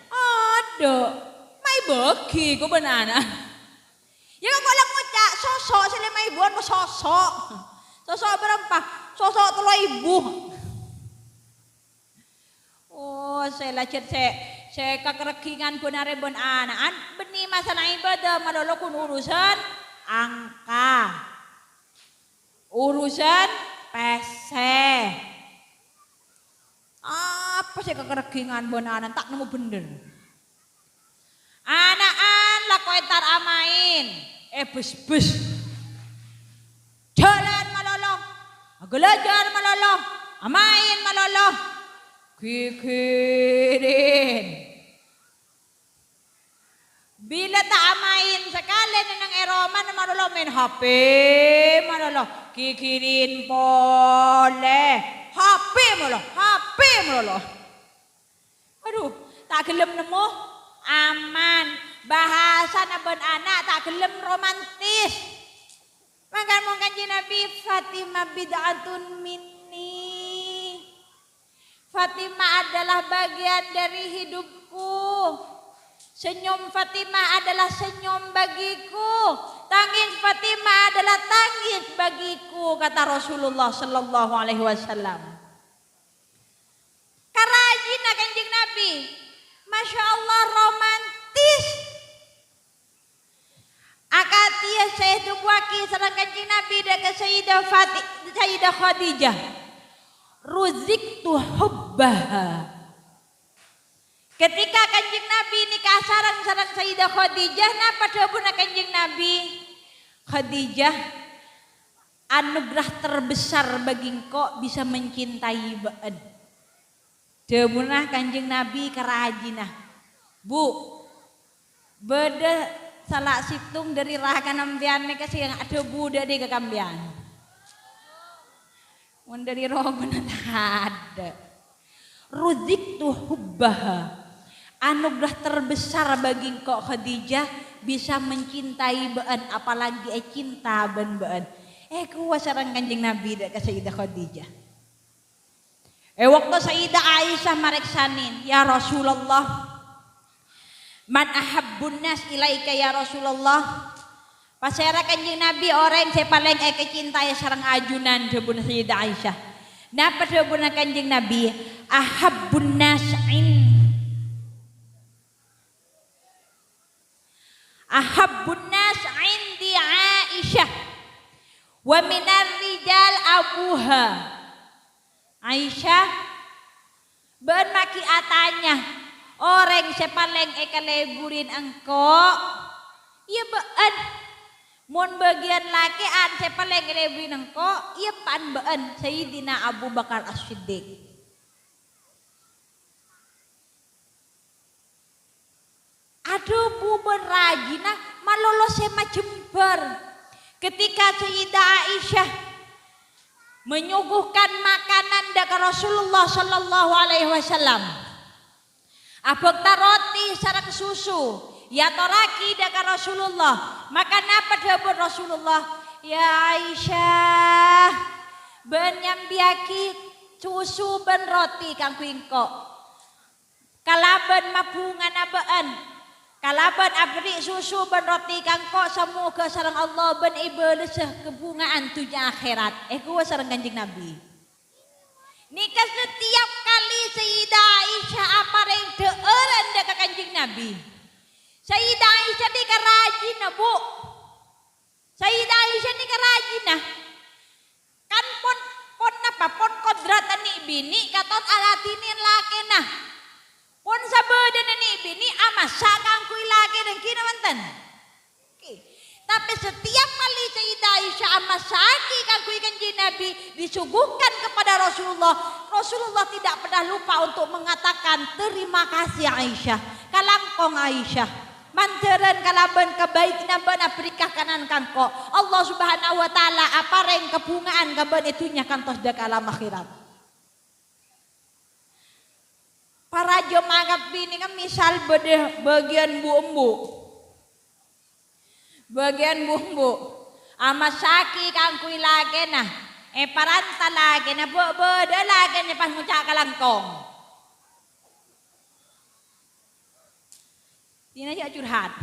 Adâ'. Ma' èbâghi, ko bân ana'. Yâ, kok la ngoca', soso' sè lèma èbuan, ko soso'. Soso' bârâmpa? Soso' tello èbu. Oh, sè lajhât sè, sè kakerreggingèn bân arè bân ana'an, bânnè massana ibâdâ malolo ghun urusan angka. Urusan pèssè. Apa sè kakerreggingèn bân ana'an ta' nemmo bhender. Ana'an lako entar amaèn, èbes-bes. Jhâlân malolo, aghâlâjhâr malolo, amaèn malolo, ghighhirin. Bilâ ta' amaèn sakalè nèng è romana malolo maèn H P malolo, ghighirin polè, H P malolo, H P malolo. Adhu, ta' ghellem nemmo aman. Bhâsana bân ana' ta' ghellem romantis. Mangkana mon Kanjeng Nabi, "Fatimah bid'atun minni." Fatimah adalah bagian dari hidupku. Senyum Fatimah adalah senyum bagiku. Tangis Fatimah adalah tangis bagiku, kata Rasulullah sallallahu alaihi wasallam. Karajina Kanjeng Nabi. Masya Allah, romantis. Akadhi sè èdhâbuwaghi sareng Kanjeng Nabi dâ' ka Sayyidah Fati-, Sayyidah Khadijah. "Ruziqtu hubbaha." Ketika Kanjeng Nabi nikah sareng, sareng Sayyidah Khadijah, napa dhâbuna Kanjeng Nabi? "Khadijah, anugerah terbesar bagi engko' bisa mencintai bâ'ân." Dhâbuna Kanjeng Nabi ka rajina, "Bu, bâdâ sala sèttong dâri rakana empèyan nèka sè adhâbu dâ' ka kampèyan." Mon dâri robbhâna tadâ'. "Ruziqtu hubbaha." Anugerah terbesar bagi engko' Khadijah bisa mencintai bâ'ân, apalagi ècinta bân bâ'ân. Èkowa sareng Kanjeng Nabi dâ' ka Sayyidah Khadijah. È bâkto Sayyidah Aisyah marèksanè, "Ya Rasulullah, man ahabbun nas ilaika ya Rasulullah?" Pasèra Kanjeng Nabi orèng sè palèng èkacintaè sareng ajunan, dhâbuna Sayyidah Aisyah. Napa dhâbuna Kanjeng Nabi? "Ahabbun nas in-, ahabbun nas Wa minar rijal abuha. Aisyah, bâ'ân maghi atanya, orèng sè palèng èkalèburi engko'? Iyâ bâ'ân. Mon bâgiyân lakè'an sè palèng èlèburi engko', iyâ pan bâ'ân, Sayyidina Abu Bakar As-Siddiq. Adhâbu bân rajina malolo sè majembhâr. Ketika Sayyidah Aisyah menyuguhkan makanan dâ' ka Rasulullah sallallahu alaihi wasallam, abhâkta roti sareng susu, èyatorraghi dâ' ka Rasulullah. Maka napa dhâbuna Rasulullah? "Ya Aisyah, bâ'ân nyambiyaghi susu bân roti kaangghuy engko'." Kalabân mabhungana bâ'ân, kalabân aberri' susu bân roti ka engko', samoghâ sareng Allah bâ'ân èbâlessa kabhunga'an dhunnya akhèrat. Èkowa sareng Kanjeng Nabi. Nèka setiap kali Sayyidah Aisyah aparèng dhâ'âran dâ' ka Kanjeng Nabi, Sayyidah Aisyah nèka rajina, Bu. Sayyidah Aisyah nèka rajina. Kan pon, pon napa? Pon kodrat ane' binè' katon aladine lakena. Pon sabadhana ne' binè' amassa' kaangguy lakena, ghi napa enten? Ghi. Tape setiap kali Sayyidah Aisyah amassa'agi kaangguy Kanjeng Nabi, disuguhkan kepada Rasulullah, Rasulullah tidak pernah lupa untuk mengatakan, "Terima kasih, Aisyah. Kalangkong, Aisyah." Mandharan kalaban kabaikanna bâ'na aberri' kakanan ka engko', Allah Subhanahu wa Ta'ala apareng kabhunga'an ka bâ'na è dhunnya kantos dâ' ka alam akhirat. Para jemaah kabbhi nèka misal bâdâ bâgiyân bu'-embu'. Bâgiyân bu'-embu'. Amassa'agi kaangguy lakena. Èparanta lakena, bâ-, bâdâ lakena pas ngoca' kalangkong. Dina jhâ' curhat.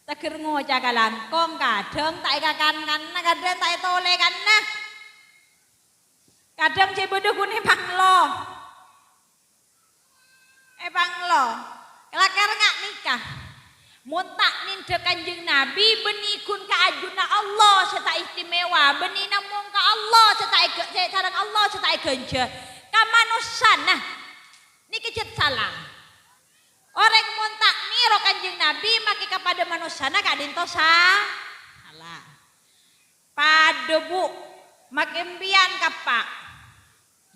Teggher ngoca' kalangkong, kadhâng ta' èkakan-kanna, kadhâng ta' ètolè kanna. Kadhâng sè bâdâ ghun èpanglo. Èpanglo. Lakar nga' nèka. Mon ta' nèndhâ Kanjeng Nabi, bânnè ghun ka ajunna Allah sè ta' istimewa, bânnè nammong ka Allah sè ta' èghâ-, sè sareng Allah sè ta' èghânjhâr. Ka manossana. Nèka jhât sala. Orèng mon ta' nèro Kanjeng Nabi make ka padâ manossana ka'dinto sa-, sala. Padâ, Bu, make empèyan kappa'.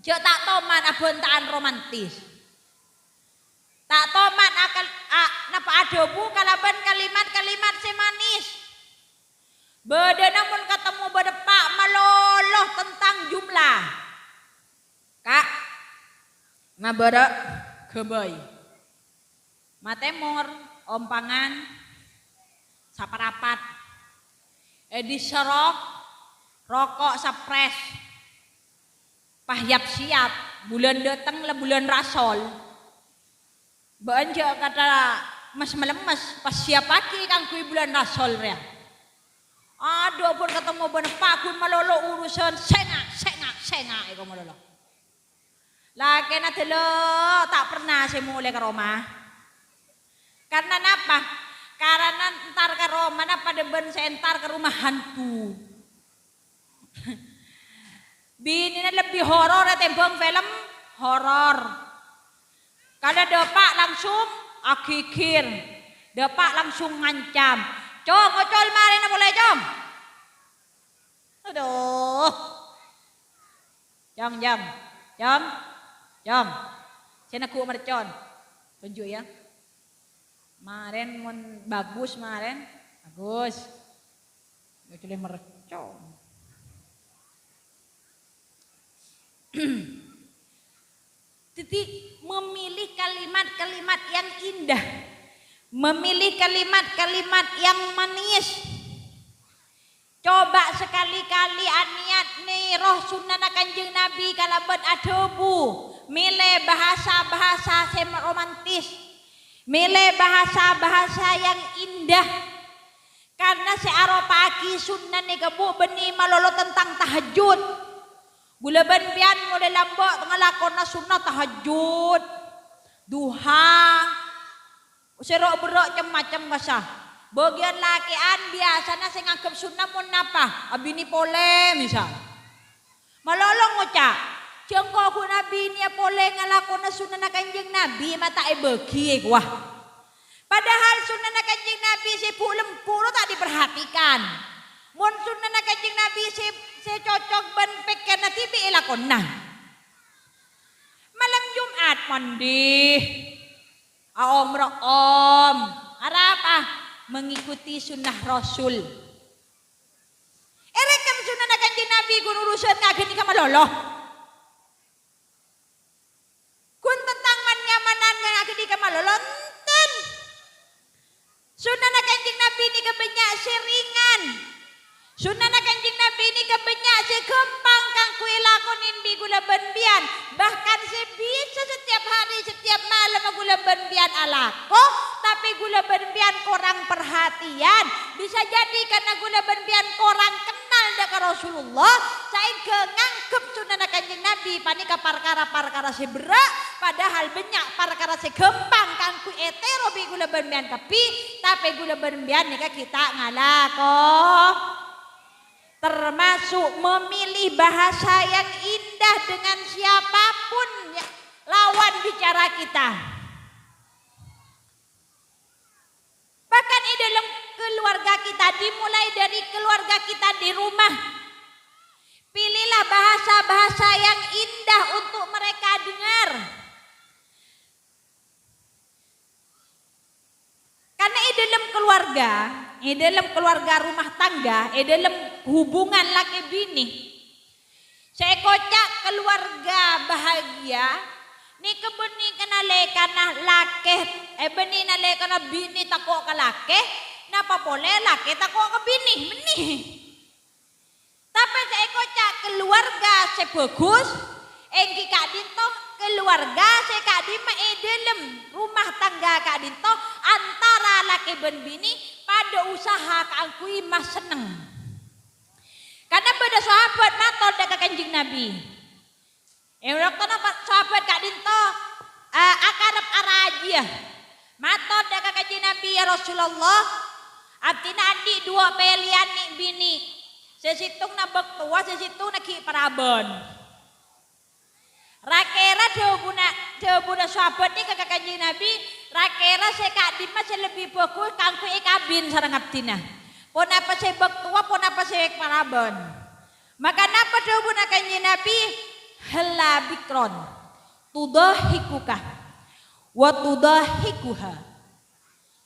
Jhâ' ta' toman abhânta'an romantis. Ta' toman akal-, a-, napa adhâbu kalabân kalimat-kalimat sè manis. Bâdâna mon katemmo bân eppa' malolo tentang jumlah. Ka', mabârâ' ghâbây. Matèmor, ompangan, saparapat. È dissa' ro-, roko' saprès. Pas yap-siyap, bulân dâteng la bulân rasol. Bâ'ân jhâ' kathâ mes-malemmes, pas siyapaghi kaangghuy bulân rasol rèya. Adhu, pon katemmo bân eppa' ghun malolo urusan, sènga', sènga', sènga', èko malolo. Lakèna dâlâ' ta' perna sè molè ka roma. Karna napa? Karana entar ka romana padâ bân sè entar ka roma hantu. Binèna lebbi horor ètèmbhâng film horor. Kadâ' dâpa' langsung aghigir, dâpa' langsung ngancam. "Cong, ocol marèna polè, Cong!" Adhu. Cong, Cong. Cong. Cong. Sè neggu' mercon. Tunjuk ya. Marèn mon bagus marèn, bagus. Kecuali mercon. Jadi, memilih kalimat-kalimat yang indah, memilih kalimat-kalimat yang manis. Coba sekali-kali aniat nèro sunnana Kanjeng Nabi kalabân adhâbu, mèlè bahasa-bahasa sè romantis, mèlè bahasa-bahasa yang indah. Karna sè aropa'aghi sunnah nèka, Bu, bânnè malolo tentang tahajjud. Ghulâ bân pèyan molè lambâ' ngalakona sunnah tahajjud, duha, sè ro'-berro' cem-macem bhâsa. Bâgiyân lakè'an biyasana sè nganggep sunnah mon napa? Abinè polè, misal. Malolo ngoca', "Jhâ' engko' ghun abinèya polè ngalakona sunnana Kanjeng Nabi, ma' ta' èbâghi, kowa." Padahal sunnana Kanjeng Nabi sè bu'-lembu' lo ta' diperhatikan. Mon sunnana Kanjeng Nabi sè, sè cocok bân pèkkèrra dhibi' èlakona. Malem Jum'at mandi, aomro'om, arapa? Mengikuti sunnah Rasul. Èrekem sunnana Kanjeng Nabi ghun urusan ngaghâni ka malolo. Ghun tentang man-nyamanan ngaghâni ka malolo, enten. Sunnana Kanjeng Nabi nèka bânnya' sè ringan. Sunnana Kanjeng Nabi nèka bânnya' sè ghâmpang kaangghuy èlakonè bi' ghulâ bân biyân. Bahkan sè bisa setiap hari, setiap malem ghulâ bân biyân alako, tapè ghulâ bân biyân korang perhatian. Bisa jadi karena ghulâ bân biyân korang kennal dâ' ka Rasulullah, saèngghâ nganggep sunnana Kanjeng Nabi panèka parkara-parkara sè berrâ', padahal bânnya' parkara sè ghâmpang kaangghuy ètèro bi' ghulâ bân biyân kabbhi, tapè ghulâ bân biyân nèka ghi' ta' ngalako. Termasuk memilih bahasa yang indah dengan siapapun ya, lawan bicara kita. Bahkan di dalam keluarga kita, dimulai dari keluarga kita di rumah. Pilihlah bahasa-bahasa yang indah untuk mereka dengar. Karena è dâlem keluarga, è dâlem keluarga rumah tangga, è dâlem hubungan lakè binè, sè èkoca' keluarga bahagia, nèka bânnè ka nalèkana lakè, eh, bânnè nalèkana binè tako' ka lakè, napa polè lakè tako' ka binè, bânnè. Tapè sè èkoca' keluarga sè bhâghus, èngghi ka'dinto keluarga sè ka'dimma è dâlem rumah tangga ka'dinto antara lakè bân binè padâ usaha kaangghuy masenneng. Karna bâdâ sahabat mator dâ' ka Kanjeng Nabi. È bâktona pa-, sahabat ka'dinto, eh, akarep arajiyâ. Mator dâ' ka Kanjeng Nabi, "Ya Rasulullah, abdhina andi' duwâ' pèlèyan nè'-binè'. Sè sèttongnga bâktowa, sè sèttongnga ghi' parabân." Ra-kèra dhâbuna, dhâbuna sahabat nèka ka Kanjeng Nabi, "Ra-kèra sè ka'dimma sè lebbi bhâghus kaangghuy èkabin sareng abdhina? Ponapa sè bâktowa, ponapa sè parabân?" Maka napa dhâbuna Kanjeng Nabi? "Halla bikron tudhahikuka wa tudhahikuha."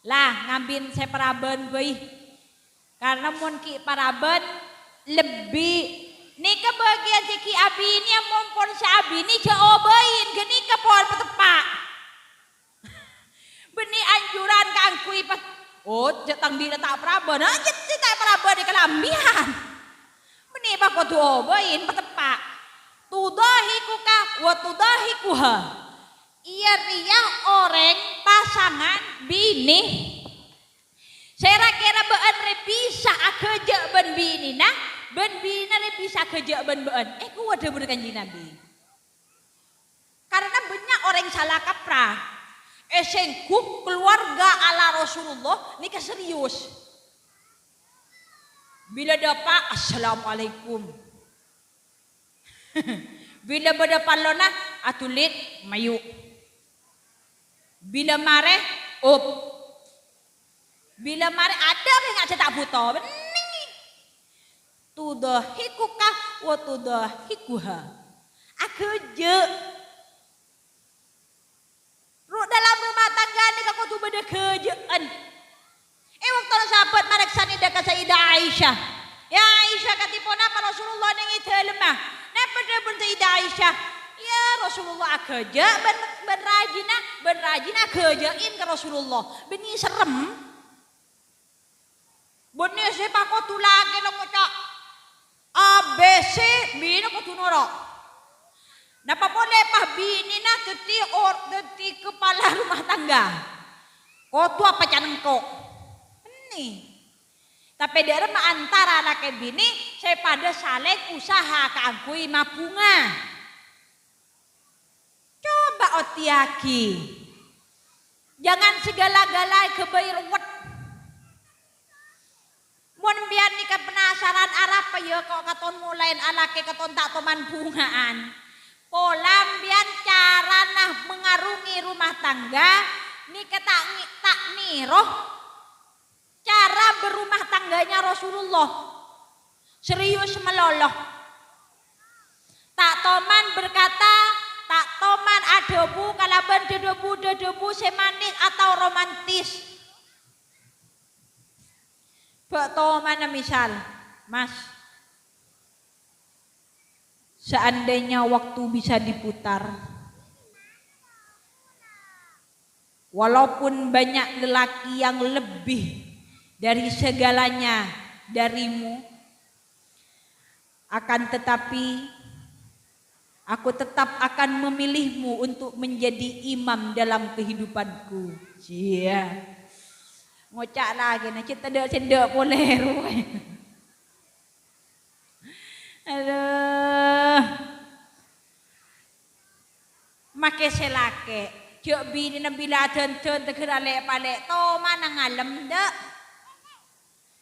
Lah, ngabin sè parabân bhâi. Karna mon ghi' parabân, lebbi. Nèka bâgiyân sè ghi' abinèa, mon pon sè abinè jhâ' obâi, ghânèka pon pateppa'. Bânnè anjuran kaangghuy pa-, oh, jhâ' tang dina ta' parabân, ha, jhâ' sè ta' parabân è kalambhiyân. Bânnè pakodu obâi, pateppa'. Tudhahikuka wa tudhahikuha. Iyâ rèya orèng pasangan binè. Sè ra-kèra bâ'ân rè bisa aghâjâ' bân binèna, bân binèna rè bisa aghâjâ' bân bâ'ân. Eh, kowa dhâbuna Kanjeng Nabi. Karena bânnya' orèng sala kaprah. Èsengghu keluarga ala Rasulullah nèka serius. Bilâ dâpa', "Assalamualaikum." Bilâ bâdâ parlona, adhuli, mayu. Bilâ marè, up. Bilâ marè, adâ' rèng ajâ ta' bhuto, bânnè. Tudhahikuka wa tudhahikuha. Aghâjâ'. Ru-, dalam rumah tangga nèka kodhu bâdâ ghâjâ'ân. È bâktona sahabat marèksanè dâ' ka Sayyidah Aisyah, "Ya Aisyah, kadhi ponapa Rasulullah neng è dâlemma?" Napa dhâbuna Sayyidah Aisyah? "Ya Rasulullah aghâjâ' bân, bân rajina, bân rajina aghâjâ'in ka Rasulullah." Bânnè serrem. Bânnè sè pakodu lakèna ngoca', "A B C," binè kodhu noro'. Napa polè pas binèna dhâddhi or-, dhâddhi kepala rumah tangga? Kodhu apa canengko'? Bânnè. Tapè dâ'remma antara lakè binè sè padâ salèng usaha kaangghuy mabhunga. Coba odiyâghi. Jangan segala-gala èghâbây ruwet. Apa ya kok katon molaèn alakè katon ta' toman bhunga'an? Pola mbiyan carana mengarungi rumah tangga nèka ta' ngè-, ta' nèro cara berumah tangganya Rasulullah. Serius malolo. Ta' toman berkata, ta' toman adhâbu kalabân dhâ-dhâbu-dhâ-dhâbu sè manis atau romantis. Bâ' tomana misal, Mas, seandainya waktu bisa diputar, walaupun banyak lelaki yang lebih dari segalanya darimu, akan tetapi, aku tetap akan memilihmu untuk menjadi imam dalam kehidupanku. Iyâ. Ngoca' lagi, nah, cè' tadâ' sè endâ' polè rowa. Aduh. Make sè lakè', jhâ' binèna bilâ adhândhân tegghâr alè'-palè', tomana ngalem, dâ'.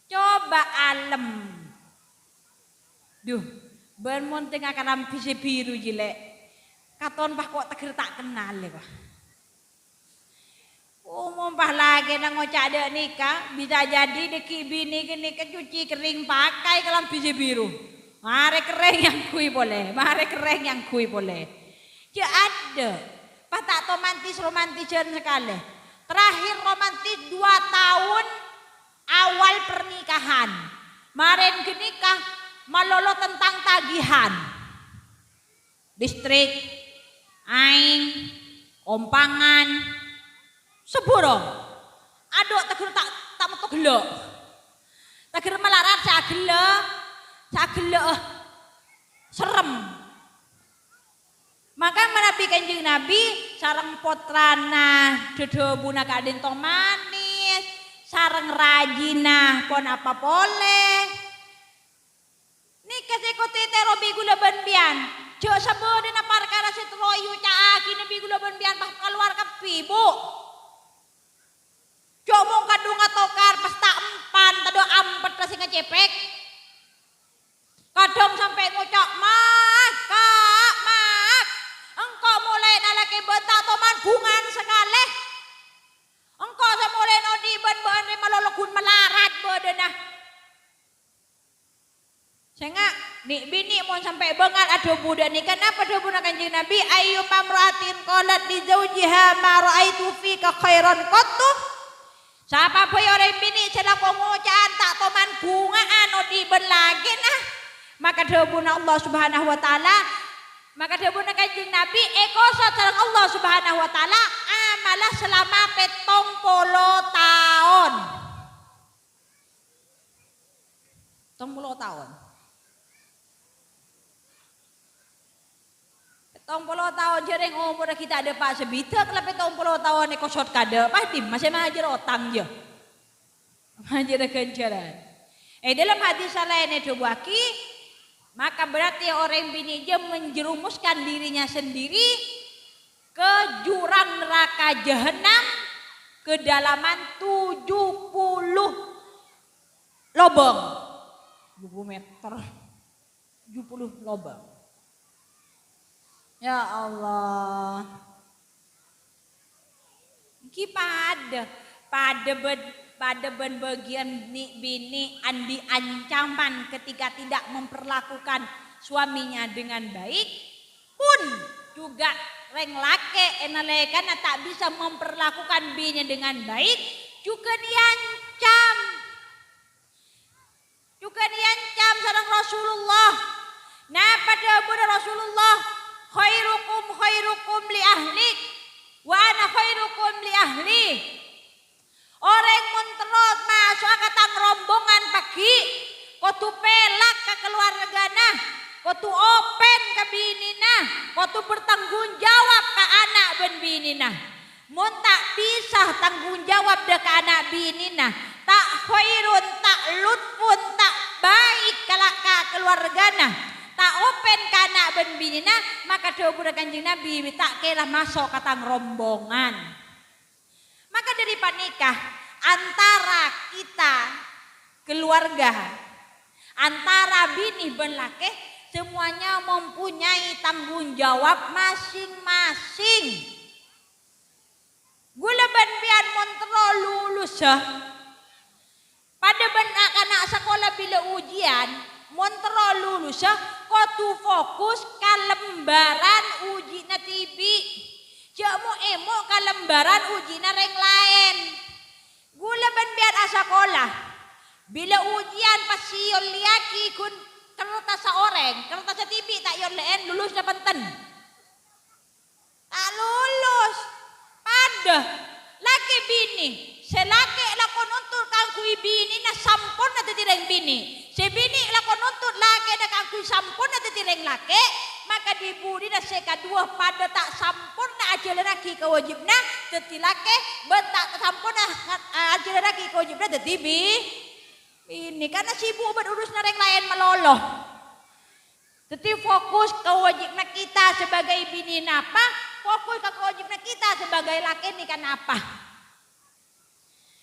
Coba alem. Duh, bân mon tengnga kalambhi sè biru jiyâ, Lè'. Katon pas ko' tegghâr ta' kennal, lè', wah. Oh, mon pas lakèna ngoca' dâ' nèka, bisa jadi dâggi' binè ghânèka cuci kering pakai kalambhi sè biru. Marè kerrèng èyangghuy polè, marè kerrèng èyangghuy polè. Jhâ' adâ', pas ta' romantis-romantisan sakalè. Terakhir romantis dua tahun awal pernikahan. Marèn ghânèka malolo tentang tagihan. Listrik, aèng, ompangan, sabhârâng. Adâ' tegghâr ta', ta' metto ghellâ'. Tegghâr malarat sè aghellâ', sè aghellâ'â serrem. Maka manabi Kanjeng Nabi sareng pottrana dhâdhâbuna ka'dinto manis, sareng rajina ponapa polè. Nèka sè kodhu ètèro bi' ghulâ bân biyân. Jhâ' sabâdâna parkara sè terro èoca'aghina bi' ghulâ bân biyân pas kalowar kabbhi, Bu. Jhâ' mon kadhung atokar pas ta' empan, tadâ' ampetta sè ngacepek. Kadhung sampè' ngoca', "Mak, Ka', Mak, engko' molaè nalakè bân ta' toman bhunga'an sakalè. Engko' sè molaè nodi' bân bâ'ân rè malolo ghun malarat bâdâna." Sènga', nè'-binè' mon sampè' bângal adhâbu dâ' nèka, napa dhâbuna Kanjeng Nabi? "Ayyuma imra'atin qalat li zawjiha ma ra'aitu fika khairan qattu." Sapa bhâi orèng binè' sè lako ngoca'an ta' toman bhunga'an odi' bân lakèna, maka dhâbuna Allah Subhanahu wa Ta'ala, maka dhâbuna Kanjeng Nabi èkosot sareng Allah Subhanahu wa Ta'ala amalla salama pèttong polo taon. Pèttong polo taon. Pèttong polo taon, jhâreng omorra ghi' ta' dâpa' sabidhâk, la pèttong polo taon èkosot kadâ', pas dimma sè majâr otang, yâ? Majârâ ghânjhârân. È dâlem hadis sè laèn èdhâbuwâghi, maka berarti orèng binè' jâ menjerumuskan dirinya sendiri ke jurang neraka Jahannam kedalaman tujuh puluh lobâng. Tujuh puluh meter. Tujuh puluh lobâng. Ya Allah. Ènggi padâ, padâ bân, padâ bân bâgiyân nè'-binè' andi' ancaman ketika tidak memperlakukan suaminya dengan baik, pun juga rèng lakè' è nalèkana ta' bisa memperlakukan binèna dengan baik, jhughân èancam. Jhughân èancam sareng Rasulullah. Napa dhâbuna Rasulullah? "Khairukum khairukum li ahlik, wa ana khairukum li ahli." Orèng mon terros maso'a ka tang rombongan paghi', kodhu pèlak ka kalowargana, kodhu open ka binèna, kodhu bertanggung jawab ka ana' bân binèna. Mon ta' bisa tanggung jawab dâ' ka ana' binèna, ta' khairun, ta' lutfun, ta' baik ka la-, ka kalowargana, ta' open ka ana' bân binèna, maka dhâbuna Kanjeng Nabi, "Ta' kèra maso' ka tang rombongan." Maka dâri panèka, antara kita keluarga, Antara binè bân lakè, semuanya mempunyai tanggung jawab masing-masing. Ghulâ bân pèyan mon terro lulussa, padâ bân na'-kana' sakola bilâ ujian, mon terro lulussa, kodhu fokus ka lembaran uji'na dhibi'. Jhâ' mo'-emo' ka lembaran uji'na rèng laèn. Ghulâ bân pèyan asakola, bilâ ujian pas èollèyaghi ghun kertassa orèng, kertassa dhibi' ta' èollè'è, lulussa bhunten. Ta' lulus. Padâ. Lakè binè. Sè lakè lako nuntut kaangghuy binèna samporna dhâddhi rèng binè. Sè binè lako nuntut lakèna kaangghuy samporna dhâddhi rèng lakè. Maka dhi-budhina sè kaduwâ padâ ta' samporna ajhâlânnaghi kawâjibhânna dhâddhi lakè, bân ta' samporna, a-, ajhâlânnaghi kawâjibhânna dhâddhi bi-, binè. Karna sibuk bân urusanna rèng laèn malolo. Dhâddhi, fokus ka kawâjibhânna kita sebagai binè napa, fokus ka kawâjibhânna kita sebagai lakè nèka napa.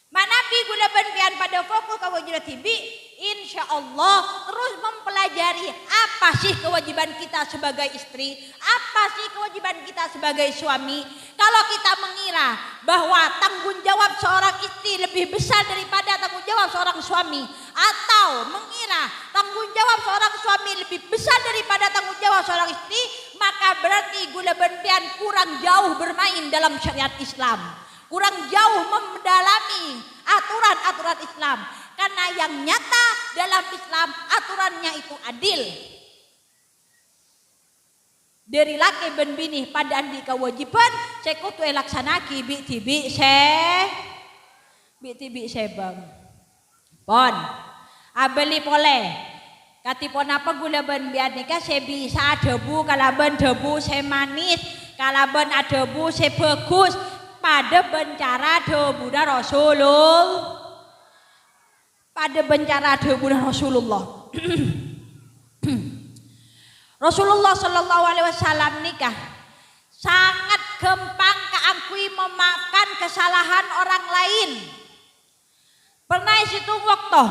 Manabi ghulâ bân pèyan padâ fokus ka kawâjibhânna dhibi', insyaallah terus mempelajari apa sih kewajiban kita sebagai istri, apa sih kewajiban kita sebagai suami. Kalau kita mengira bahwa tanggung jawab seorang istri lebih besar daripada tanggung jawab seorang suami, atau mengira tanggung jawab seorang suami lebih besar daripada tanggung jawab seorang istri, maka berarti ghulâ bân pèyan kurang jauh bermain dalam syariat Islam, kurang jauh mendalami aturan-aturan Islam. Karena yang nyata dalam Islam, aturannya itu adil. Dhâri lakè bân binè padâ andi' kawâjibhân sè kodhu èlaksana'aghi bi' dhibi' sè, bi' dhibi' sèbâng. Pon. Abâli polè. Kadhi ponapa ghulâ bân pèyan nèka sè bisa adhâbu kalabân dhâbu sè manis, kalabân adhâbu sè bhâghus, padâ bân cara dhâbuna Rasulul-, padâ bân cara dhâbuna Rasulullah. Rasulullah sallallahu alaihi wasallam nèka sangat ghâmpang kaangghuy memaafkan kesalahan orang lain. Pernah è sèttong bâkto,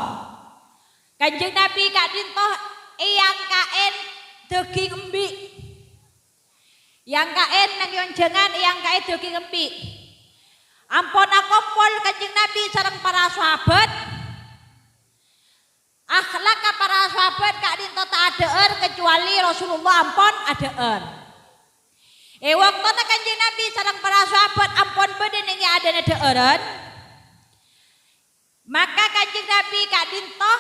Kanjeng Nabi ka'dinto èangka'è dhâghing embi'. Èangka'è neng yonjhângan, èangka'è dhâghing embi'. Ampon akompol Kanjeng Nabi sareng para sahabat. Akhlakka para sahabat ka'dinto ta' adhâ'âr, kecuali Rasulullah ampon adhâ'âr. È bâktona Kanjeng Nabi sareng para sahabat ampon bâdâ neng è adâ'na dhâ'ârân, maka Kanjeng Nabi ka'dinto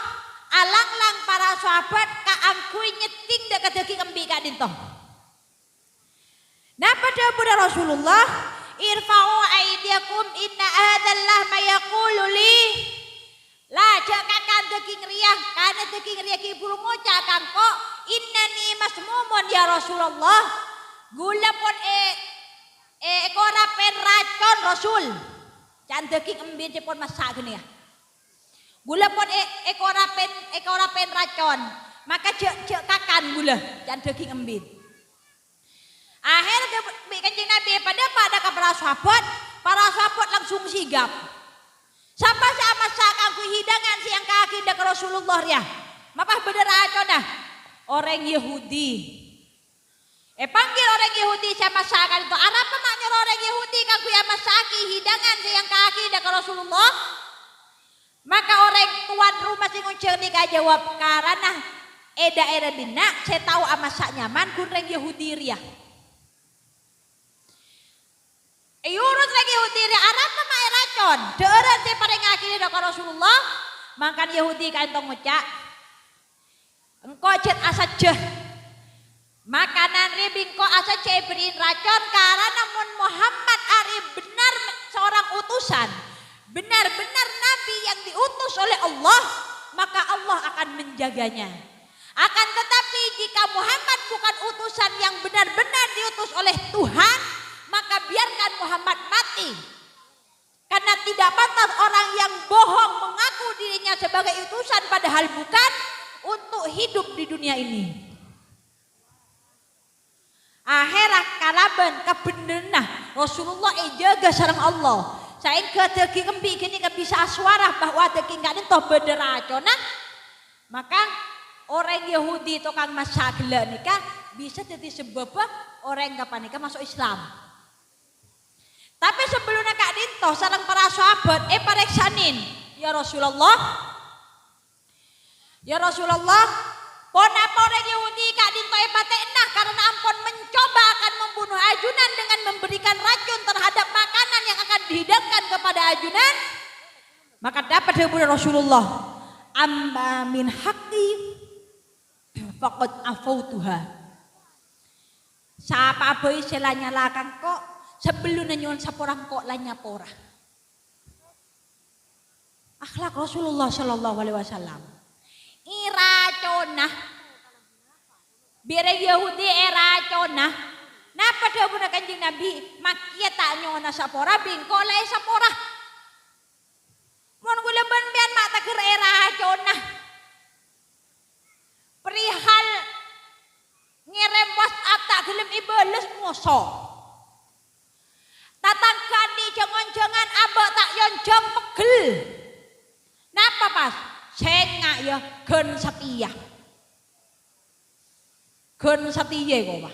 alanglang para sahabat kaangghuy nyètting dâ' ka dhâghing embi' ka'dinto. Napa dhâbuna Rasulullah? "Irfa'u aidiyakum inna hadzal lahma yaqulu li." La, jhâ' kakan dhâghing rèya, karna dhâghing rèya ghi' bhuru ngoca' ka engko', "Innani masmumun, ya Rasulullah." Ghulâ pon è-, è-, èkorapè racon, Rasul. Can dhâghing embi' sè pon massa' ghânèka. Ghulâ pon è-, èkorapè, èkorapè racon. Maka jhâ', jhâ' kakan ghulâ, can dhâghing embi'. Akhèrra dhâbu-, bi' Kanjeng Nabi èpadâpa' dâ' ka para sahabat, para sahabat langsung sigap. Sapa sè amassa' kaangghuy hidangan sè èangka'aghi dâ' ka Rasulullah rèya? Mapa bâdâ raconna? Orèng Yahudi. Èpanggil orèng Yahudi sè amassa' ka'dinto, "Arapa ma' nyoro orèng Yahudi kaangghuy amassa'aghi hidangan sè èangka'aghi dâ' ka Rasulullah?" Maka orèng towan roma sè ngonjhâng nèka ajâwâb, "Karana è dhaèra dinna' sè tao amassa' nyaman ghun rèng Yahudi rèya." Èurus rèng Yahudi rèya, "Arapa ma' èracon dhâ'ârân sè èparèngaghi dâ' ka Rasulullah?" Mangkana Yahudi ka'dinto ngoca', "Engko' jhât asajjhâ. Makanan rèya bi' engko' asajjhâ èbherri'i racon, karana mon Muhammad arèya bhennar me-, seorang utusan, benar-benar nabi yang diutus oleh Allah, maka Allah akan menjaganya. Akan tetapi, jika Muhammad bukan utusan yang benar-benar diutus oleh Tuhan, maka biarkan Muhammad mati. Karena tidak pantas orang yang bohong mengaku dirinya sebagai utusan padahal bukan untuk hidup di dunia ini." Akhèrra kalabân kabhendherranna Rasulullah èjâgâ sareng Allah. Saèngghâ dhâghing embi' ghânèka bisa asowara bahwa dhâghing ka'dinto bâdâ raconna. Maka Orèng Yahudi tokang massa ghellâ' nèka bisa dhâddhi sabâbbhâ orèng ghâpanèka maso' Islam. Tapè sabellunna ka'dinto sareng para sahabat èparèksanè, "Ya Rasulullah, ya Rasulullah, ponapa orèng Yahudi ka'dinto èpatè'ana karena ampon mencoba akan membunuh ajunan dengan memberikan racun terhadap makanan yang akan dihidangkan kepada ajunan?" Maka dhâbuna Rasulullah, "Amma min haqqi faqad afautuha." Sapa'a bhâi sè la nyala ka engko', sabellunna nyo'on sapora engko' la nyapora. Akhlak Rasulullah sallallahu alaihi wasallam. Èracona. Bi' orèng Yahudi èracona. Napa dhâbuna Kanjeng Nabi? "Makè ta' nyo'ona sapora, bi' engko' la èsapora." Mon ghulâ bân sampèyan ma' tagher èracona. Perihal ngèrèm WhatsApp ta' ghellem èbâles, moso. Tatangghâ andi' jâng-onjhângan abâ' ta' èonjhâng, peggel. Napa pas? Sènga', yâ, ghân satèya. Ghân satèya kowa.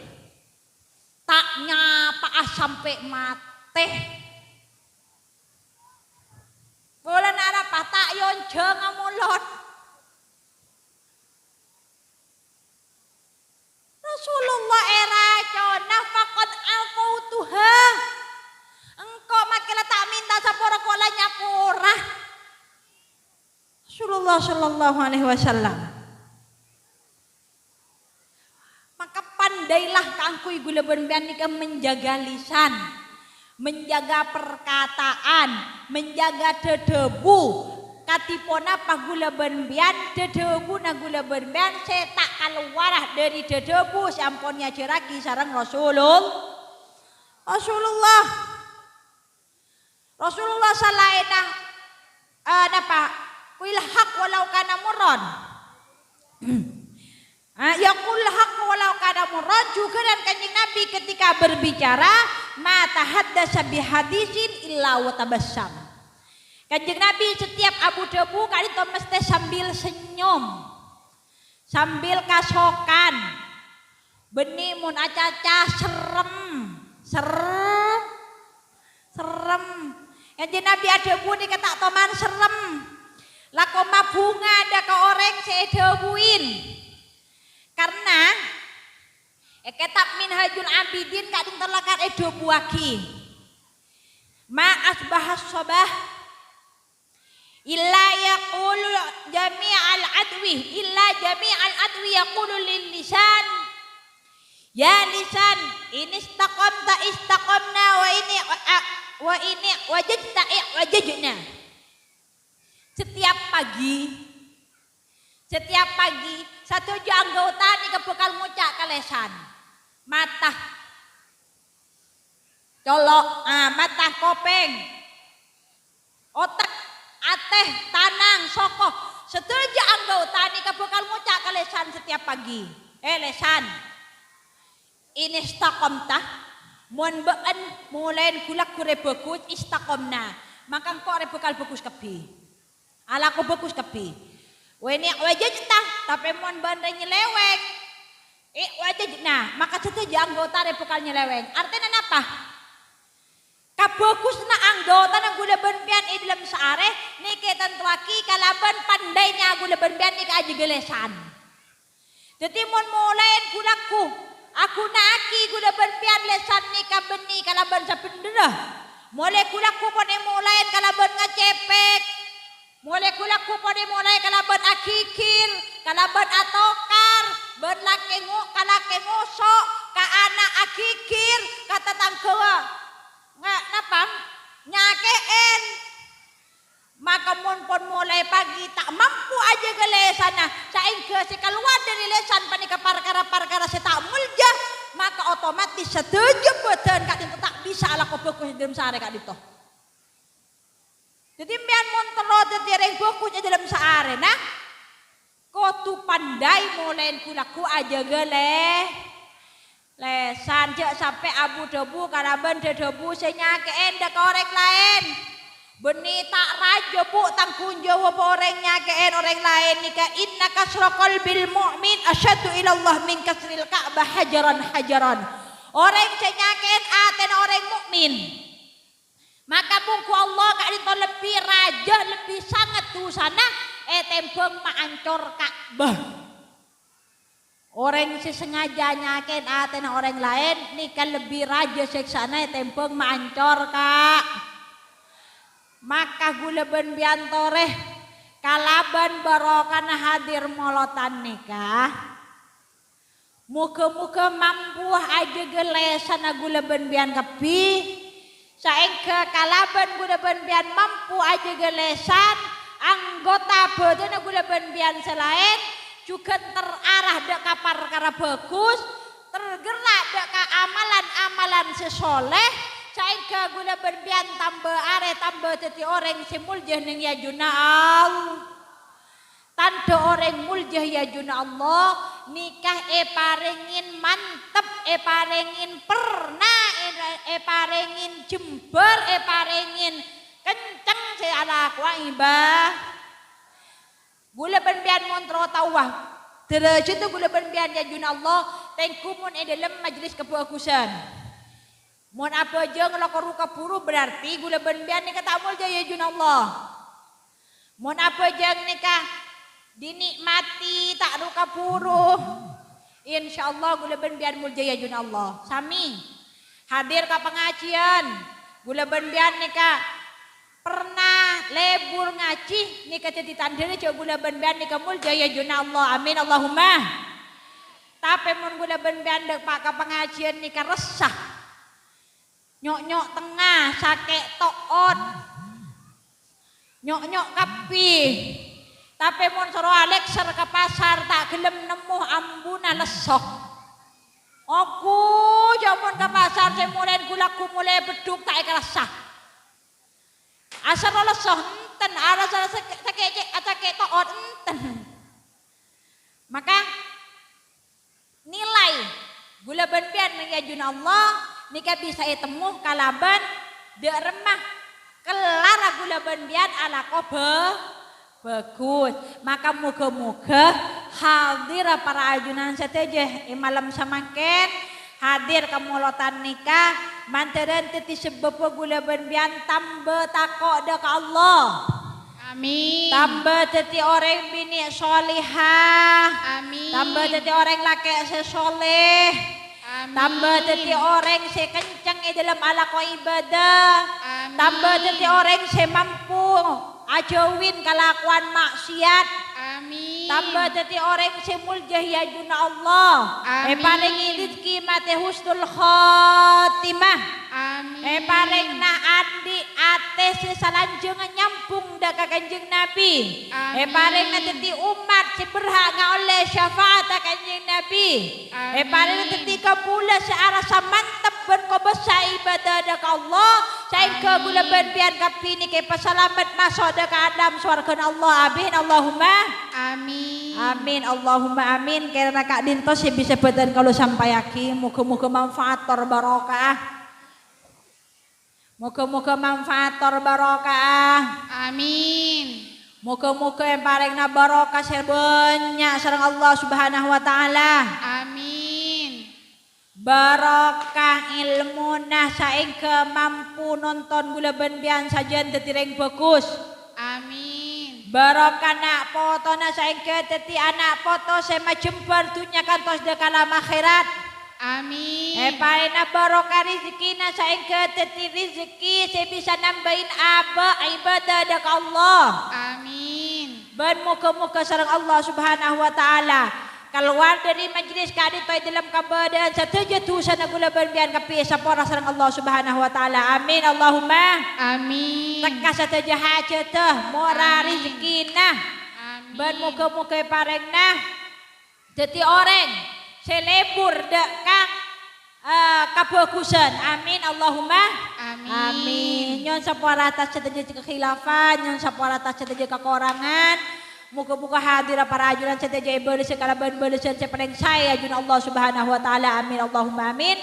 Ta' nyapa'a sampè' matè. Polana arapa? Ta' èonjhânga molod. Rasulullah èracona, "Faqad afautuha." Engko' makè la ta' mènta sapora, ko' la nyapora. Rasulullah sallallahu alaihi wasallam. Maka pandailah kaangghuy ghulâ bân sampèyan nèka menjaga lisan, menjaga perkataan, menjaga dhâdhâbu. Kadhi ponapa ghulâ bân sampèyan, dhâdhâbuna ghulâ bân sampèyan sè ta' kalowar dhâri dhâdhâbu sè ampon èajhârraghi sareng Rasulul-, Rasulullah. Rasulullah salaènna, eh, napa? Qulil haq walau kana murran. Ah, ya qulil haq walau kana murran, jhughân Kanjeng Nabi ketika berbicara, "Ma tahaddatsa bihadisin illa wa tabassam." Kanjeng Nabi setiap abu-dhâbu ka'dinto mestè sambil senyum. Sambil kasokan. Bânnè mon acaca serrem. Ser-, serrem. Kanjeng Nabi adhâbu nèka ta' toman serrem. La koma bhunga dâ' ka orèng sè èdhâbuin. Karna è kètab Minhajul Abidin ka'dinto lakar èdhâbuwaghi. Ma asbahas sobah. Illa yaqulu jami'al adwi, illa jami'al adwi yaqulu lil lisan, "Ya lisan, in istaqamta istaqamna, wa ini, a-, wa ini wajajta wajajna." Setiap pagi, setiap pagi, sadhâjâ anggota nèka bhâkal ngoca' ka lèsan, mata, colo', ah, mata, kopèng, otek, atè, tanang, soko, sadhâjâ anggota nèka bhâkal ngoca' ka lèsan setiap pagi, "Eh, lèsan, in istaqamta, mon bâ'en molaèn ghu-lagghu rè bhâghus, istaqamna, maka engko' rè bhâkal bhâghus kabbhi." Alako bhâghus kabbhi. Wènè' wajajta, tapè mon bâ'en rè nyeleweng, eh, wajajna, maka sadhâjâ anggota rè bhâkal nyeleweng. Artèna napa? Kabhâghusânna anggotana ghulâ bân sampèyan è dhâlem saarè nèka ètantowaghi kalabân pandhâina ghulâ bân sampèyan nèka ajâgâ lèsan. Dhâddhi, mon molaèn ghu-lagghu, aghuna'aghi ghulâ bân sampèyan lèsan nèka bânnè kalabân sabhendherra. Molaè ghu-lagghu pon èmolaèn kalabân ngacepek. Molaè ghu-lagghu pon èmolaè kalabân aghighir, kalabân atokar, bân lakè ngo-, ka lakè ngoso', ka ana' aghighir, ka tatangghâ nga-, napa? Nyakè'èn. Maka mon pon molaè pagi ta' mampu ajâgâ lèsanna, saèngghâ sè kalowar dhâri lèsan panèka parkara-parkara sè ta' molja, maka otomatis sadhâjâ bhâdhân ka'dinto ta' bisa alako bhâghus è dhâlem saarè ka'dinto. Dhâddhi, sampèyan mon terro dhâddhi orèng bhâghus è dhâlem saarèna, kodhu pandhâi molaèn ghu-lagghu ajâgâ lè-, lèsan, jhâ' sampè' abu-dhâbu kalabân dhâdhâbu sè nyakè'èn dâ' ka orèng laèn. Bânnè ta' rajâ, Bu, tanggung jawab orèng nyakè'è orèng laèn nèka. Inna kasra qalbil mu'min asyaddu ilallah min kasril Ka'bah hajaran hajaran. Orèng sè nyakè'è atèna orèng mukmin, maka mongghu Allah ka'dinto lebbi rajâ, lebbi sanget dusana ètèmbhâng maancor Ka'bah. Orèng sè sengaja nyakè'è atèna orèng laèn nèka lebbi rajâ sèksana ètèmbhâng maancor Ka-, maka ghulâ bân biyân torè kalabân barokana hadir molotan nèka. Moghâ-moghâ mampu ajâgâ lèsanna ghulâ bân biyân kabbhi, saèngghâ kalabân ghulâ bân biyân mampu ajâgâ lèsan, anggota bhâdhânna ghulâ bân biyân sè laèn jhughân terarah dâ' ka parkara bhâghus, tergerak dâ' ka amalan-amalan sè sholeh, saèngghâ ghulâ bân biyân tamba arè tamba dhâddhi orèng sè molja neng è ajunanna Allah. Tandhâ orèng molja è ajunanna Allah, nèka èparèngè mantep, èparèngè perna, è-, èparèngè jembhâr, èparèngè kencèng sè alakowa iba-, ghulâ bân biyân mon terro taowa dârâjhâddhâ ghulâ bân biyân è ajunanna Allah, tengghu mon è dâlem majlis kabhâghusân. Mon abhâjâng la ka ru-kabhuru, berarti ghulâ bân biyân nèka ta' molja è ajunanna Allah. Mon abhâjâng nèka dinikmati, ta' ru-kabhuru, insyaallah ghulâ bân biyân molja è ajunanna Allah. Sami hadir ka pangajiân, ghulâ bân biyân nèka perna lebur ngajhi, nèka dhâddhi tandhâna jhâ' ghulâ bân biyân nèka molja è ajunanna Allah. Amin, Allahumma. Tapè mon ghulâ bân biyân dâpa' ka pangajiân nèka ressa, nyo'-nyo' tengnga, sakè' to'ot, nyo'-nyo' kabbhi. Tapè mon soro alèkser ka pasar, ta' ghellem nemmo ambuna lesso. Oku, jhâ' mon ka pasar sè molè ghu-lagghu molè beddhuk ta' èkarassa. Asarro lesso, enten, arassa sakè', sakè', sakè' to'ot, enten. Maka, nilai ghulâ bân biyân neng è ajunanna Allah nèka bisa ètemmo kalabân dâ' remma kellarra ghulâ bân biyân alako bhâ-, bhâghus. Maka moghâ-moghâ hadir para ajunan sadhâjâ è malem samangkèn hadir ka molotan nèka, mandhârân dhâddhi sabâbbhâ ghulâ bân biyân tamba tako' dâ' ka Allah. Amin. Tamba dhâddhi orèng binè' sholihah. Amin. Tamba dhâddhi orèng lakè' sè sholeh. Amin. Tamba dhâddhi orèng sè kencèng è dâlem alako ibadah. Amin. Tamba dhâddhi orèng sè mampu ajhâuwin kalakowan ma'siyat. Amin. Tamba dhâddhi orèng sè molja è ajunanna Allah. Amin. Èparèngè rejhekkè matè husnul khotimah. Amin. Èparèngana andi' atè sè salanjhângnga nyambhung dâ' ka Kanjeng Nabi. Amin. Èparèngana dhâddhi ommat sè berhak ngaollè syafa'atta Kanjeng Nabi. Amin. Èparèngana dhâddhi kabulâ sè arassa mantep bân kobâsa ibadah dâ' ka Allah, saèngghâ Amin. ghulâ bân biyân kabbhi nèka èpasalamet maso' dâ' ka alam sowarghâna Allah. Amin, Allahumma. Amin. Amin, Allahumma amin. Kèrana ka'dinto sè bisa bâdhân kaulâ sampayaghi. Moghâ-moghâ manfaat tor barokah. Moghâ-moghâ manfaat tor barokah. Amin. Moghâ-moghâ èparèngana barokah sè bânnya' sareng Allah Subhanahu wa Ta'ala. Amin. Barokah èlmona saèngghâ mampu nonton ghulâ bân biyân sajân dhâddhi rèng bhâghus. Amin. Barokah na' potona saèngghâ dhâddhi ana' poto sè majembhâr dhunnya kantos dâ' ka alam akhèrat. Amin. Èparèngana barokah rejhekkèna saèngghâ dhâddhi rejhekkè sè bisa nambâi abâ' ibadah dâ' ka Allah. Amin. Bân moghâ-moghâ sareng Allah Subhanahu wa Ta'ala kalowar dâri majlis ka'dinto è dâlem kabâdâ'ân sadhâjâ dhusana ghulâ bân biyân kabbhi èsapora sareng Allah Subhanahu wa Ta'ala. Amin, Allahumma. Amin. Tekka sadhâjâ hajhâddhâ, mora Amin. rejhekkèna. Amin. Bân moghâ-moghâ èparèngana dhâddhi orèng sè lebur dâ' ka, eh, kabhâghusân. Amin, Allahumma. Amin. Amin. Nyo'on sapora attas sadhâjâ kakhilafan, nyo'on sapora attas sadhâjâ kakorangan. Moghâ-moghâ hadir para ajunan sadhâjâ èbâlessâ kalabân bâlessân sè palèng saè è ajunanna Allah Subhanahu wa Ta'ala. Amin, Allahumma amin.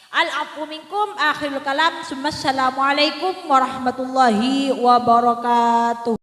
Al-afwu minkum, akhirul kalam, summa assalamualaikum warahmatullahi wabarakatuh.